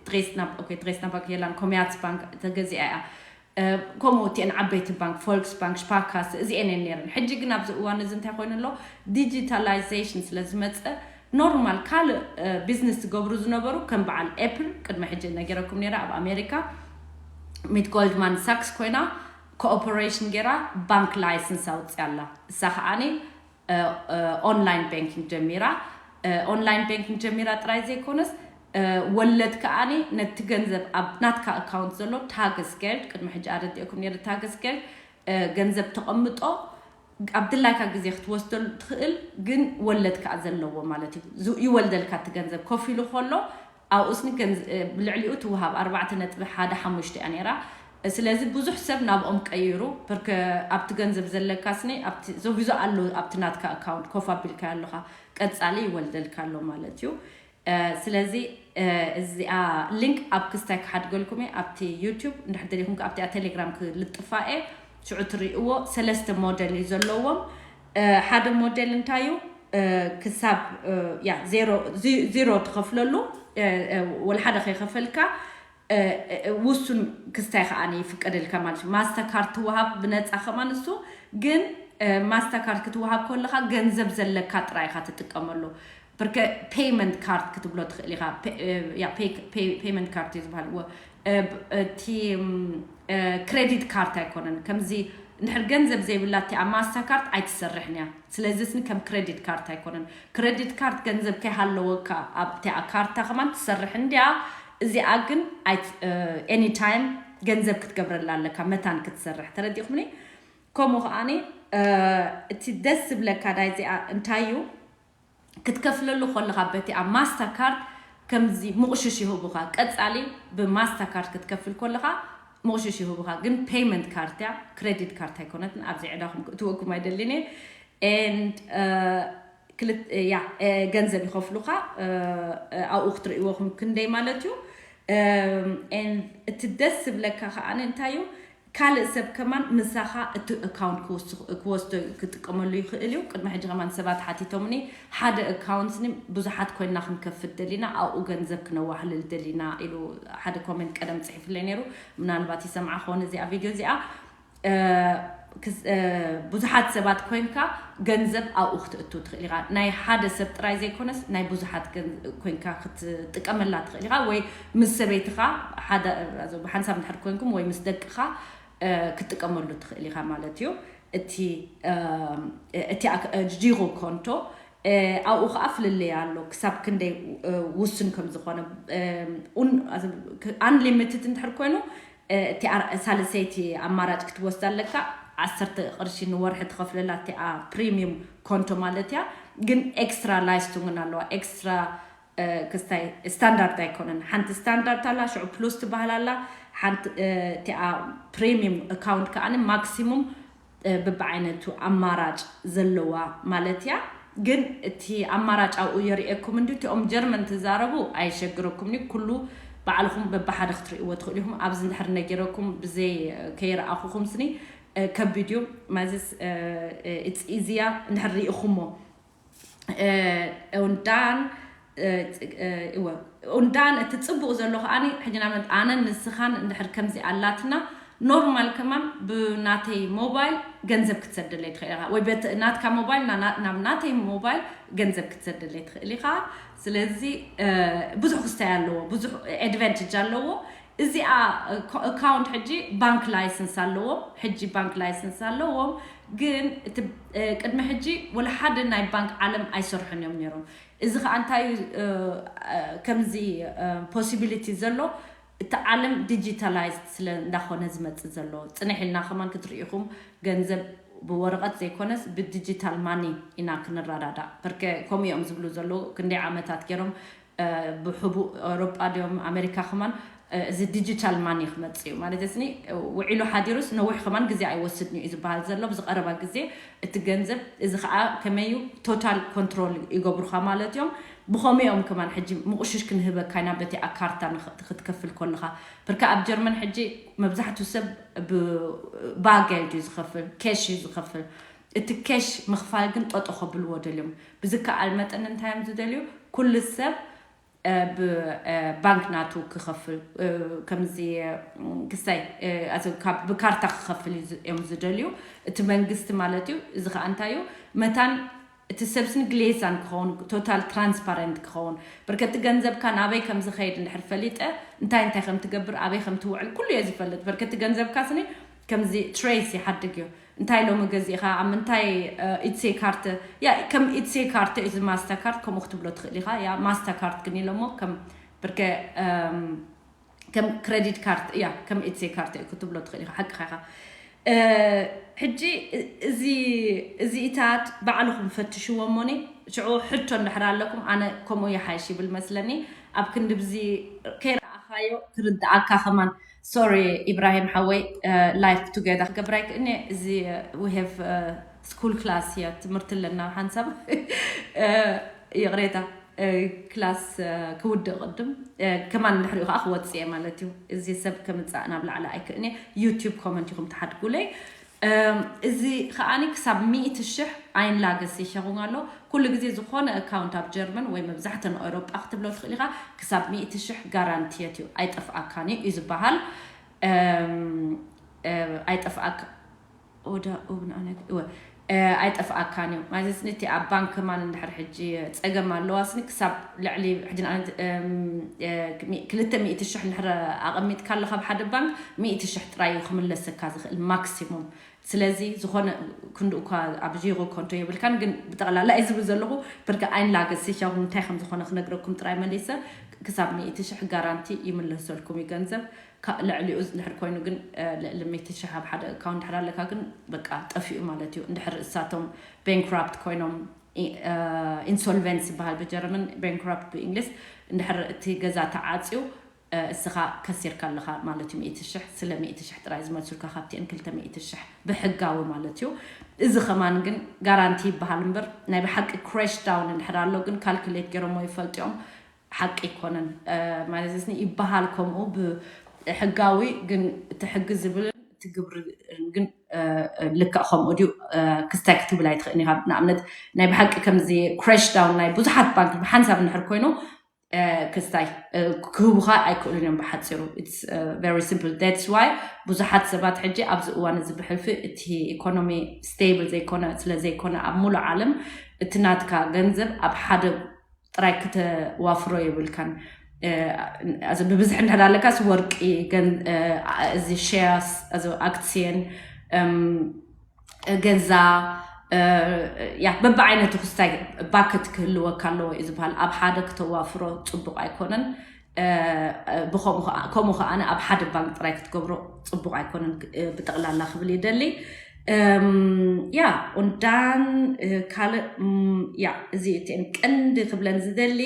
ድሬስና ድሬስና ባንክ የላን ኮሜርስ ባንክ ተገዚኣ እያ። ከምኡ እቲአን ዓበይቲ ባንክ ፎልክስ ባንክ ሽፓርካስ እዚአን እየን ነይረን። ሕጂ ግን ኣብዚ እዋን እዚ እንታይ ኮይኑ ኣሎ? ዲጂታላይዜሽን ስለ ዝመፀ ኖርማል ካልእ ቢዝነስ ዝገብሩ ዝነበሩ ከም በዓል ኤፕል ቅድሚ ሕጂ ነጊረኩም ነይረ ኣብ ኣሜሪካ ሚት ጎልድማን ሳክስ ኮይና ኮኦፐሬሽን ገይራ ባንክ ላይሰንስ ኣውፅያ ኣላ። እሳ ከዓኒ ኦንላይን ባንኪንግ ጀሚራ። ኦንላይን ባንኪንግ ጀሚራ ጥራይ ዘይኮነስ ወለድ ከዓኒ ነቲ ገንዘብ ኣብ ናትካ ኣካውንት ዘሎ ታገስገልድ ቅድሚ ሕጂ ኣረዲእኩም ነይረ። ታገስገልድ ገንዘብ ተቐምጦ ኣብ ድላይካ ግዜ ክትወስደሉ ትኽእል፣ ግን ወለድ ከዓ ዘለዎ ማለት እዩ። ይወልደልካ እቲ ገንዘብ ኮፍ ኢሉ ከሎ ኣብኡስኒ ልዕሊኡ ትወሃብ ኣርባዕተ ነጥቢ ሓደ ሓሙሽተ እያ ነይራ። ስለዚ ብዙሕ ሰብ ናብኦም ቀይሩ ብርከ ኣብቲ ገንዘብ ዘለካ ስኒ ኣብቲ ዞቪዞ ኣሎ ኣብቲ ናትካ ኣካውንት ኮፍ ኣቢልካ ኣለኻ ቀጻሊ ይወልደልካ ኣሎ ማለት እዩ። ስለዚ እዚኣ ሊንክ ኣብ ክስታይ ክሓድገልኩም እየ ኣብቲ ዩቲዩብ እንድሕር ደሊኹም ኣብቲኣ ቴሌግራም ክልጥፋ እየ። ሽዑ ትርእይዎ ሰለስተ ሞዴል እዩ ዘለዎም። ሓደ ሞዴል እንታይ እዩ? ክሳብ ያ ዜሮ ትኸፍለሉ ወላ ሓደ ከይኸፈልካ ውሱን ክስታይ ከዓኒ ይፍቀደልካ ማለት እዩ። ማስተር ካርድ ትወሃብ ብነፃ ከማን እሱ ግን ማስተር ካርድ ክትወሃብ ከለካ ገንዘብ ዘለካ ጥራይ ኢካ ትጥቀመሉ። ብርከ ፔይመንት ካርድ ክትብሎ ትኽእል ኢኻ። ፔይመንት ካርድ እዩ ዝበሃል። እቲ ክሬዲት ካርድ ኣይኮነን። ከምዚ እንድሕር ገንዘብ ዘይብላ እቲኣ ማስተር ካርድ ኣይትሰርሕን እያ። ስለዚ ስኒ ከም ክሬዲት ካርድ ኣይኮነን። ክሬዲት ካርድ ገንዘብ ከይሃለወካ ኣብቲኣ ካርታ ከማን ትሰርሕ እንዲያ። እዚኣ ግን ኤኒታይም ገንዘብ ክትገብረላ ኣለካ መታን ክትሰርሕ። ተረዲኹምኒ? ከምኡ ከዓኒ እቲ ደስ ዝብለካ ናይ እዚኣ እንታይ እዩ? ክትከፍለሉ ከለኻ በቲ ኣብ ማስተር ካርድ ከምዚ ምቑሽሽ ይህቡኻ። ቀጻሊ ብማስተር ካርድ ክትከፍል ከለኻ ምቑሽሽ ይህቡኻ። ግን ፔይመንት ካርድ እያ፣ ክሬዲት ካርድ ኣይኮነትን። ኣብዚ ዕዳኹም ክእትወኩም ኣይደልን እየ። And ክልት ያ ገንዘብ ይኸፍሉኻ። ኣብኡ ክትርእይዎ ክንደይ ማለት እዩ። And እቲ ደስ ዝብለካ ከዓኒ እንታይ እዩ? ካልእ ሰብ ከማን ምሳኻ እቲ ኣካውንት ክወስዶ ክጥቀመሉ ይኽእል እዩ። ቅድሚ ሕጂ ከማን ሰባት ሓቲቶምኒ ሓደ ኣካውንት ኒ ብዙሓት ኮይና ክንከፍት ደሊና ኣብኡ ገንዘብ ክነዋህልል ደሊና ኢሉ ሓደ ኮሜንት ቀደም ጽሒፍለይ ነይሩ። ምናልባት ይሰምዓ ክኾን እዚኣ ቪድዮ እዚኣ ብዙሓት ሰባት ኮይንካ ገንዘብ ኣብኡ ክትእቱ ትኽእል ኢኻ። ናይ ሓደ ሰብ ጥራይ ዘይኮነስ ናይ ብዙሓት ኮይንካ ክትጥቀመላ ትኽእል ኢኻ። ወይ ምስ ሰበይትኻ ብሓንሳብ እንድሕር ኮይንኩም ወይ ምስ ደቅኻ ክትጥቀመሉ ትኽእል ኢኻ ማለት እዩ። እቲ እቲ ጂሮ ኮንቶ ኣብኡ ከዓ ፍልልይ ኣሎ ክሳብ ክንደይ ውስን ከም ዝኾነ። ኣንሊሚትድ እንድሕር ኮይኑ እቲ ሳልሰይቲ ኣማራጭ ክትወስድ ኣለካ። ዓሰርተ ቅርሺ ንወርሒ ትኸፍለላ እቲኣ ፕሪሚየም ኮንቶ ማለት እያ። ግን ኤክስትራ ላይስቱንግን ኣለዋ። ኤክስትራ ክስታይ ስታንዳርድ ኣይኮነን። ሓንቲ ስታንዳርድ ኣላ፣ ሽዑ ፕሉስ ትበሃል ኣላ። ሓንቲ እቲኣ ፕሪሚየም ኣካውንት ከዓኒ ማክሲሙም ብብዓይነቱ ኣማራጭ ዘለዋ ማለት እያ። ግን እቲ ኣማራጭ ኣብኡ የርእየኩም እንዲ እቲኦም ጀርመን ትዛረቡ ኣይሸግረኩም ኒ ኩሉ ባዕልኹም በብሓደ ክትርእይዎ ትኽእሉ ኢኹም። ኣብዚ እንድሕር ነጊረኩም ብዘይ ከይረኣኹኹም ስኒ ከቢድ እዩ። ማዚስ እዚያ እንድሕር ርኢኹሞ ኡንዳን እወ ኡንዳን እቲ ጽቡቕ ዘሎ ከዓኒ ሕጂ ንኣብነት ኣነን ንስኻን እንድሕር ከምዚ ኣላትና ኖርማል ከማን ብናተይ ሞባይል ገንዘብ ክትሰደለይ ትኽእል ኢኻ ወይ ናትካ ሞባይል ናብ ናተይ ሞባይል ገንዘብ ክትሰደለይ ትኽእል ኢኻ። ስለዚ ብዙሕ ክስታይ ኣለዎ፣ ብዙሕ ኣድቫንቴጅ ኣለዎ። እዚኣ ኣካውንት ሕጂ ባንክ ላይሰንስ ኣለዎም። ሕጂ ባንክ ላይሰንስ ኣለዎም። ግን እቲ ቅድሚ ሕጂ ወላ ሓደ ናይ ባንክ ዓለም ኣይሰርሑን እዮም ነይሮም። እዚ ከዓ እንታይ እዩ ከምዚ ፖሲቢሊቲ ዘሎ? እቲ ዓለም ዲጂታላይዝድ ስለ እንዳኾነ ዝመፅእ ዘሎ። ፅንሕ ኢልና ከማን ክትርኢኹም ገንዘብ ብወረቐት ዘይኮነስ ብዲጂታል ማኒ ኢና ክንረዳዳእ። በርከ ከምኡ እዮም ዝብሉ ዘለዉ። ክንደይ ዓመታት ገይሮም ብሕቡእ ኣውሮጳ ድዮም ኣሜሪካ ከማን እዚ ዲጂታል ማኒ ክመፅእ እዩ ማለት ስኒ ውዒሉ ሓዲሩስ ነዊሕ ከማን ግዜ ኣይወስድን እዩ ዝበሃል ዘሎ። ብዝቐረባ ግዜ እቲ ገንዘብ እዚ ከዓ ከመይ እዩ ቶታል ኮንትሮል ይገብሩኻ ማለት እዮም። ብኸምኡ እዮም ከማን ሕጂ ምቑሽሽ ክንህበካ ኢና በቲ ኣካርታ ክትከፍል ከለኻ። ብርካ ኣብ ጀርመን ሕጂ መብዛሕትኡ ሰብ ብባገል እዩ ዝኸፍል፣ ኬሽ እዩ ዝኸፍል። እቲ ኬሽ ምኽፋል ግን ጠጦ ከብልዎ ደልዮም። ብዝከኣል መጠን እንታይ እዮም ዝደልዩ? ኩሉ ሰብ ብባንክ ናቱ ክኸፍል ከምዚ ክሳይ ብካርታ ክኸፍል እዮም ዝደልዩ። እቲ መንግስቲ ማለት እዩ። እዚ ከዓ እንታይ እዩ መታን እቲ ሰብስኒ ግሌዛን ክኸውን ቶታል ትራንስፓረንት ክኸውን በርከቲ ገንዘብካ ናበይ ከም ዝኸይድ እንድሕር ፈሊጠ እንታይ እንታይ ከም ትገብር ኣበይ ከም ትውዕል ኩሉ እየ ዝፈልጥ። በርከቲ ገንዘብካ ስኒ ከምዚ ትሬስ ይሓድግ እዩ። እንታይ ሎሚ ገዚእኻ ኣብ ምንታይ ኢትሴ ካርተ ያ ከም ኢትሴ ካርተ እዚ ማስተር ካርድ ከምኡ ክትብሎ ትኽእል ኢኻ። ያ ማስተር ካርድ ግን ኢሎሞ ከም ብርከ ከም ክሬዲት ካርድ እያ ከም ኢትሴ ካርድ ክትብሎ ትኽእል ኢኻ። ሓቅኻ ኢኻ። ሕጂ እዚ እዚኢታት ባዕልኹም ፈትሽዎ እሞኒ ሽዑ ሕቶ እንድሕር ኣለኩም ኣነ ከምኡ ይሓይሽ ይብል መስለኒ። ኣብ ክንዲ ብዚ ከይረኣኻዮ ክርድኣካ ከማን ሶሪ ኢብራሂም ሓወይ ላይፍ ቱጌዘር ክገብር ኣይክእልኒ። እዚ we have school class እያ ትምህርቲ ኣለና ሓንሳብ ይቕሬታ ክላስ ክውድእ ቅድም ከማን እንድሕሪኡ ከዓ ክወፅእ እየ ማለት እዩ። እዚ ሰብ ከምፃእ ናብ ላዕሊ ኣይክእልኒ። ዩቲዩብ ኮመንት ኢኹም ትሓድጉለይ። እም፣ እዚ ከዓኒ ክሳብ ሚእቲ ሽሕ ኣይንላገስ ይሸኹም ኣሎ። ኩሉ ግዜ ዝኾነ ኣካውንት ኣብ ጀርመን ወይ መብዛሕተን ኤውሮጳ ክትብሎ ትኽእል ኢኻ፣ ክሳብ ሚእቲ ሽሕ ጋራንቲየት እዩ፣ ኣይጠፍኣካን እዩ እዩ ዝበሃል። እም፣ እ፣ ኣይጠፍኣካ ወደ ኡብን ኣነ እወ፣ እ፣ ኣይጠፍኣካን እዩ ማለት እቲ ኣብ ባንክ ከማን እንድሕር ሕጂ ጸገም ኣለዋ ስኒ ክሳብ ልዕሊ ሕጂ ንኣብነት፣ እም፣ እ፣ ክልተ ሚእቲ ሽሕ እንድሕር ኣቐሚጥካ ኣለኻ ኣብ ሓደ ባንክ፣ ሚእቲ ሽሕ ጥራይ እዩ ክምለሰካ ዝኽእል ማክሲሙም። ስለዚ ዝኾነ ክንዲ እኳ ኣብ ዜሮ ኮንቶ የብልካን፣ ግን ብጠቕላላ እዩ ዝብል ዘለኹ። ብርጋ ኣይንላገስ ሲሻኹም እንታይ ከም ዝኾነ ክነግረኩም ጥራይ መሊሰ፣ ክሳብ ሚእቲ ሽሕ ጋራንቲ ይምለሰልኩም እዩ ገንዘብ። ካ-፣ ልዕሊኡ እንድሕር ኮይኑ ግን፣ እ፣ ልዕሊ ሚእቲ ሽሕ ኣብ ሓደ ኣካውንት እንድሕር ኣለካ ግን በቃ ጠፊኡ ማለት እዩ። እንድሕር እሳቶም ባንክራፕት ኮይኖም፣ ኢ-፣ እ፣ ኢንሶልቨንስ ይበሃል ብጀርመን፣ ባንክራፕት ብእንግሊዝ። እንድሕር እቲ ገዛ ተዓፅዩ፣ እ፣ እስኻ ከሲርካ ኣለኻ ማለት እዩ። ሚእቲ ሽሕ፣ ስለ ሚእቲ ሽሕ ጥራይ ዝመልሱልካ ካብቲአን ክልተ ሚእቲ ሽሕ ብሕጋዊ ማለት እዩ። እዚ ከማን ግን ጋራንቲ ይበሃል እምበር ናይ ብሓቂ ክራሽ ዳውን እንድሕር ኣሎ ግን ካልኩሌት ገይሮሞ ይፈልጡ እዮም። ሓቂ ኣይኮነን፣ እ፣ ማለት እዚ ይበሃል ከምኡ ብሕጋዊ ግን እቲ ሕጊ ዝብል እቲ ግብሪ ግን፣ እ፣ ልክዕ ከምኡ ድዩ፣ እ፣ ክስታይ ክትብል ኣይትኽእልን ኢኻ። ንኣብነት ናይ ብሓቂ ከምዚ ክራሽ ዳውን ናይ ብዙሓት ባንክ ብሓንሳብ እንድሕር ኮይኑ፣ እ፣ ክስታይ፣ እ፣ ክህቡኻ ኣይክእሉን እዮም ብሓፂሩ። It's, እ፣ very simple. That's why ብዙሓት ሰባት ሕጂ ኣብዚ እዋን እዚ ብሕልፊ እቲ ኢኮኖሚ ስቴብል ዘይኮነ፣ ስለ ዘይኮነ ኣብ ሙሉእ ዓለም እቲ ናትካ ገንዘብ ኣብ ሓደ ጥራይ ክተዋፍሮ የብልካን። እ፣ እዚ ብብዝሒ እንድሕር ኣለካስ ወርቂ፣ ገን-፣ እ፣ እዚ ሼርስ፣ እዚ ኣክሲየን፣ እም፣ ገዛ፣ እ፣ ያ፣ በብዓይነቱ ክስታይ ባከት ክህልወካ ኣለዎ እዩ ዝበሃል። ኣብ ሓደ ክተዋፍሮ ጽቡቕ ኣይኮነን። እ፣ እ፣ ብኸምኡ ኸዓ-፣ ከምኡ ኸዓ ኣብ ሓደ ባንክ ጥራይ ክትገብሮ ጽቡቕ ኣይኮነን፣ እ፣ ብጠቕላላ ክብል ይደሊ። እም፣ ያ፣ ኡንዳን፣ እ፣ ካልእ፣ እም፣ ያ፣ እዚ እቲአን ቀንዲ ክብለን ዝደሊ፣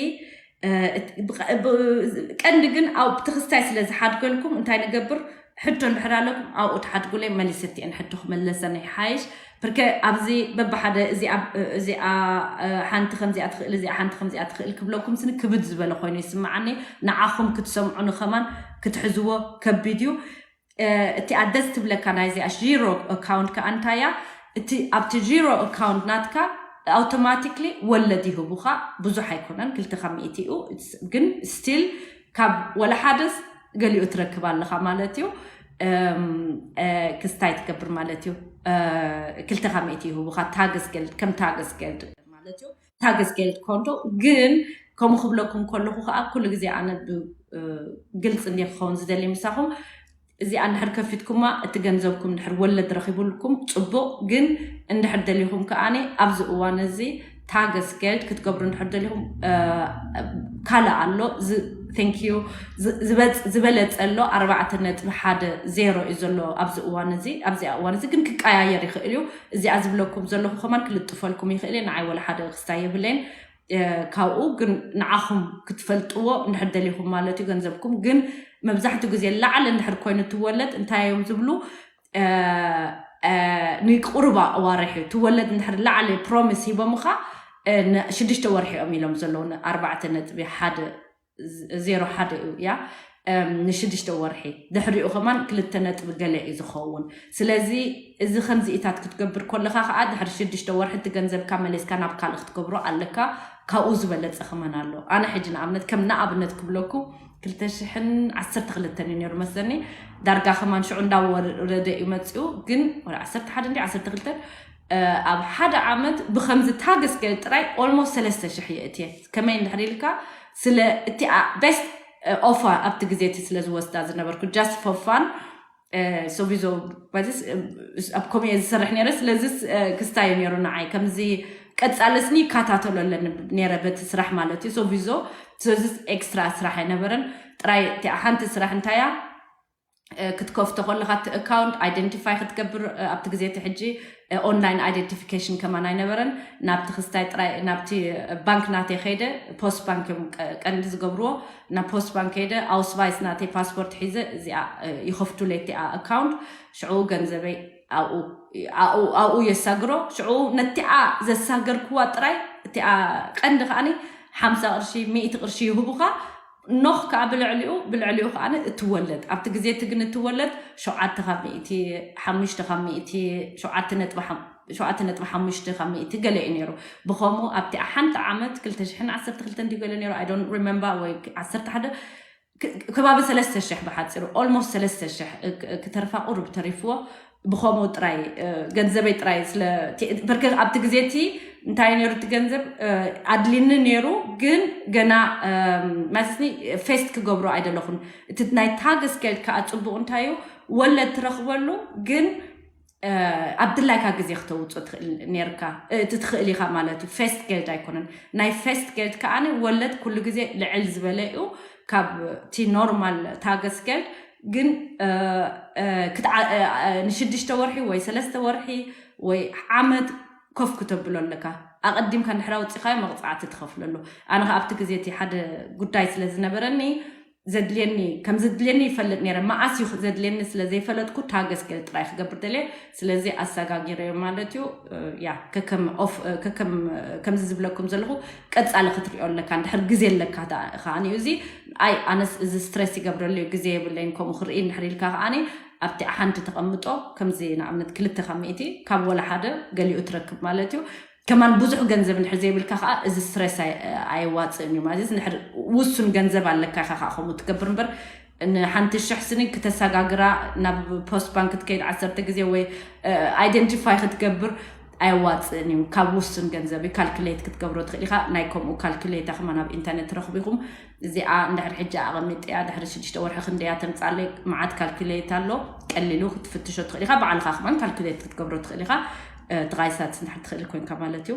እ፣ እት-፣ ብቐ-፣ ብ-፣ ቀንዲ ግን ኣብ ትኽስታይ ስለ ዝሓድገልኩም እንታይ ንገብር? ሕቶ እንድሕር ኣለኩም ኣብኡ ትሓድጉለይ፣ መሊሰ እቲአን ሕቶ ክመለሰን ይሓይሽ። ብርከ ኣብዚ በብሓደ እዚኣ፣ እዚኣ፣ እ፣ ሓንቲ ከምዚኣ ትኽእል፣ እዚኣ ሓንቲ ከምዚኣ ትኽእል ክብለኩም ስኒ ክብድ ዝበለ ኮይኑ ይስምዓኒ። ንዓኹም ክትሰምዑ ንኸማን ክትሕዝዎ ከቢድ እዩ። እ፣ እቲኣ ደስ ትብለካ ናይዚኣ ዚሮ ኣካውንት ከኣ እንታይ እያ? እቲ ኣብቲ ዚሮ ኣካውንት ናትካ ኣውቶማቲክሊ ወለድ ይህቡኻ። ብዙሕ ኣይኮነን፣ ክልተ ካብ ሚእቲ እዩ። It's፣ ግን ስቲል ካብ ወላ ሓደስ ገሊኡ ትረክብ ኣለኻ ማለት እዩ። እም፣ እ፣ ክስታይ ትገብር ማለት እዩ። እ፣ ክልተ ካብ ሚእቲ ይህቡኻ። ታገስ ገልድ፣ ከም ታገስ ገልድ ማለት እዩ። ታገስ ገልድ ኮንቶ ግን ከምኡ ክብለኩም ከለኹ ከዓ ኩሉ ግዜ ኣነ ብ-፣ እ፣ ግልፂ እንደ ክኸውን ዝደሊ ምሳኹም እዚኣ እንድሕር ከፊትኩማ እቲ ገንዘብኩም እንድሕር ወለድ ረኺቡልኩም ጽቡቕ፣ ግን እንድሕር ደሊኹም ከኣኒ ኣብዚ እዋን እዚ ታገስ ገልድ ክትገብሩ እንድሕር ደሊኹም፣ እ፣ ካልእ ኣሎ ዝ-፣ thank you፣ ዝ-፣ ዝበጽ-፣ ዝበለጸ ኣሎ ኣርባዕተ ነጥቢ ሓደ ዜሮ እዩ ዘሎ ኣብዚ እዋን እዚ። ኣብዚኣ እዋን እዚ ግን ክቀያየር ይኽእል እዩ። እዚኣ ዝብለኩም ዘለኹ ከማን ክልጥፈልኩም ይኽእል እየ። ንዓይ ወላ ሓደ ክስታይ የብለይን። እ፣ ካብኡ ግን ንዓኹም ክትፈልጥዎ እንድሕር ደሊኹም ማለት እዩ ገንዘብኩም። ግን መብዛሕትኡ ግዜ ላዕሊ እንድሕር ኮይኑ ትወለድ እንታይ እዮም ዝብሉ? እ፣ እ፣ ንቁሩባ ኣዋርሕ እዩ ትወለድ እንድሕር ላዕሊ ፕሮሚስ ሂቦምኻ፣ እ፣ ን-፣ ሽዱሽተ ወርሒ እዮም ኢሎም ዘለዉ፣ ን-፣ ኣርባዕተ ነጥቢ ሓደ ዝ-፣ ዜሮ ሓደ እዩ እያ። እም፣ ንሽዱሽተ ወርሒ። ድሕሪኡ ከማን ክልተ ነጥቢ ገለ እዩ ዝኸውን። ስለዚ እዚ ከምዚኢታት ክትገብር ከለኻ ከዓ ድሕሪ ሽዱሽተ ወርሒ እቲ ገንዘብካ መሊስካ ናብ ካልእ ክትገብሮ ኣለካ። ካብኡ ዝበለጸ ከማን ኣሎ። ኣነ ሕጂ ንኣብነት፣ ከም ንኣብነት ክብለኩ፣ ክልተ ሽሕን ዓሰርተ ክልተን እዩ ነይሩ መስለኒ። ዳርጋ ከማን ሽዑ እንዳወረደ እዩ መጺኡ፣ ግን ወላ ዓሰርተ ሓደ እንዲ ዓሰርተ ክልተ፣ እ፣ ኣብ ሓደ ዓመት ብከምዚ ታገስ ገል ጥራይ ኦልሞስት ሰለስተ ሽሕ የእትየ። ከመይ እንድሕር ኢልካ፣ ስለ እቲኣ ቤስት ኦፈር ኣብቲ ግዜ እቲ ስለ ዝወስዳ ዝነበርኩ፣ just for fun፣ እ፣ ሶቪዞ፣ ማለት፣ እ፣ ኣብ ኮሚየ ዝሰርሕ ነይረ። ስለዚ፣ እ፣ ክስታይ እዩ ነይሩ ንዓይ። ከምዚ ቀጻልስኒ ይከታተሎ ኣለኒ ነይረ በቲ ስራሕ ማለት እዩ። ሶቪዞ፣ ስለዚ ኤክስትራ ስራሕ ኣይነበረን። ጥራይ እቲኣ ሓንቲ ስራሕ እንታይ እያ? እ፣ ክትከፍቶ ከለኻ እቲ ኣካውንት ኣይደንቲፋይ ክትገብር፣ እ፣ ኣብቲ ግዜ እቲ ሕጂ፣ እ፣ ኦንላይን ኣይደንቲፊኬሽን ከማን ኣይነበረን። ናብቲ ክስታይ ጥራይ፣ ናብቲ፣ እ፣ ባንክ ናተይ ከይደ፣ ፖስት ባንክ እዮም ቀ-፣ ቀንዲ ዝገብርዎ። ናብ ፖስት ባንክ ከይደ፣ ኣውስቫይስ ናተይ ፓስፖርት ሒዘ፣ እዚኣ፣ እ፣ ይኸፍቱለይ እቲኣ ኣካውንት። ሽዑ ገንዘበይ ኣብኡ፣ ኣብኡ፣ ኣብኡ የሳግሮ። ሽዑ ነቲኣ ዘሳገርክዋ ጥራይ፣ እቲኣ ቀንዲ ከኣኒ ሓምሳ ቅርሺ፣ ሚእቲ ቅርሺ ይህቡኻ። ኖኽ ከዓ ብልዕሊኡ ብልዕሊኡ ከዓ እትወለድ ኣብቲ ግዜ እቲ ግን እትወለድ ሸውዓተ ካብ ሚእቲ ሓሙሽተ ካብ ሚእቲ ሸውዓተ ነጥቢ ሓም- ሸውዓተ ነጥቢ ሓሙሽተ ካብ ሚእቲ ገለ እዩ ነይሩ። ብኸምኡ ኣብቲ ሓንቲ ዓመት ክልተ ሽሕን ዓሰርተ ክልተን ድዩ ገለ ነይሩ፣ I don't remember፣ ወይ ዓሰርተ ሓደ ክ- ከባቢ ሰለስተ ሽሕ ብሓፂሩ፣ almost ሰለስተ ሽሕ ክ- ክተርፋ ቁሩብ ተሪፍዎ። ብኸምኡ ጥራይ እ፣ ገንዘበይ ጥራይ ስለ ቲ- ብርክ ኣብቲ ግዜ እቲ እንታይ ነይሩ እቲ ገንዘብ እ፣ ኣድሊኒ ነይሩ። ግን ገና እም፣ ማለትኒ ፌስት ክገብሮ ኣይደለኹን። እቲ ናይ ታገስገልድ ከዓ ፅቡቕ እንታይ እዩ፣ ወለድ ትረኽበሉ። ግን እ፣ ኣብ ድላይካ ግዜ ክተውፅኦ ትኽእል ነርካ እ፣ እቲ ትኽእል ኢኻ ማለት እዩ። ፌስት ጌልድ ኣይኮነን። ናይ ፌስት ጌልድ ከዓ ወለድ ኩሉ ግዜ ልዕል ዝበለ እዩ ካብ እቲ ኖርማል ታገስገልድ። ግን እ፣ እ፣ ክትዓ- እ፣ እ፣ ንሽዱሽተ ወርሒ ወይ ሰለስተ ወርሒ ወይ ዓመት ኮፍ ክተብሎ ኣለካ። ኣቐዲምካ እንድሕር ኣውፂኻዮ መቕፃዕቲ ትኸፍለሉ። ኣነ ከ ኣብቲ ግዜ እቲ ሓደ ጉዳይ ስለ ዝነበረኒ ዘድልየኒ ከም ዘድልየኒ ይፈልጥ ነይረ። መዓስ እዩ ዘድልየኒ ስለ ዘይፈለጥኩ ታገስገል ጥራይ ክገብር ደልየ። ስለዚ ኣሰጋጊረዮ ማለት እዩ። እ፣ ያ ከከም ኦፍ እ፣ ከከም እ፣ ከምዚ ዝብለኩም ዘለኹ ቀጻሊ ክትሪኦ ኣለካ እንድሕር ግዜ ኣለካ። ከዓኒ እዚ ኣይ ኣነስ እዚ ስትሬስ ይገብረሉ እዩ፣ ግዜ የብለይን ከምኡ ክርኢ እንድሕር ኢልካ ከዓኒ ኣብቲ ሓንቲ ተቐምጦ ከምዚ ንኣብነት ክልተ ካብ ሚእቲ ካብ ወላ ሓደ ገሊኡ ትረክብ ማለት እዩ። ከማን ብዙሕ ገንዘብ እንድሕር ዘይብልካ ከዓ እዚ ስትሬስ ኣይ- ኣየዋፅእን እዩ ማለት እዩ። እንድሕር ውሱን ገንዘብ ኣለካ ኢኻ ከዓ ከምኡ ትገብር እምበር ንሓንቲ ሽሕ ስኒ ክተሰጋግራ ናብ ፖስት ባንክ ክትከይድ ዓሰርተ ግዜ ወይ ኣይደንቲፋይ ክትገብር ኣየዋፅእን እዩ። ካብ ውሱን ገንዘብ እዩ። ካልኩሌት ክትገብሮ ትኽእል ኢኻ። ናይ ከምኡ ካልኩሌታ ከማን ኣብ ኢንተርኔት ረኽቢኹም እዚኣ እንድሕር ሕጂ ኣቐሚጥያ ድሕሪ ሽዱሽተ ወርሒ ክንደያ ተምፃለይ መዓት ካልኩሌት ኣሎ። ቀሊሉ ክትፍትሾ ትኽእል ኢኻ። ባዕልኻ ከማን ካልኩሌት ክትገብሮ ትኽእል ኢኻ። እ፣ ትቓይሳት እንድሕር ትኽእል ኮይንካ ማለት እዩ።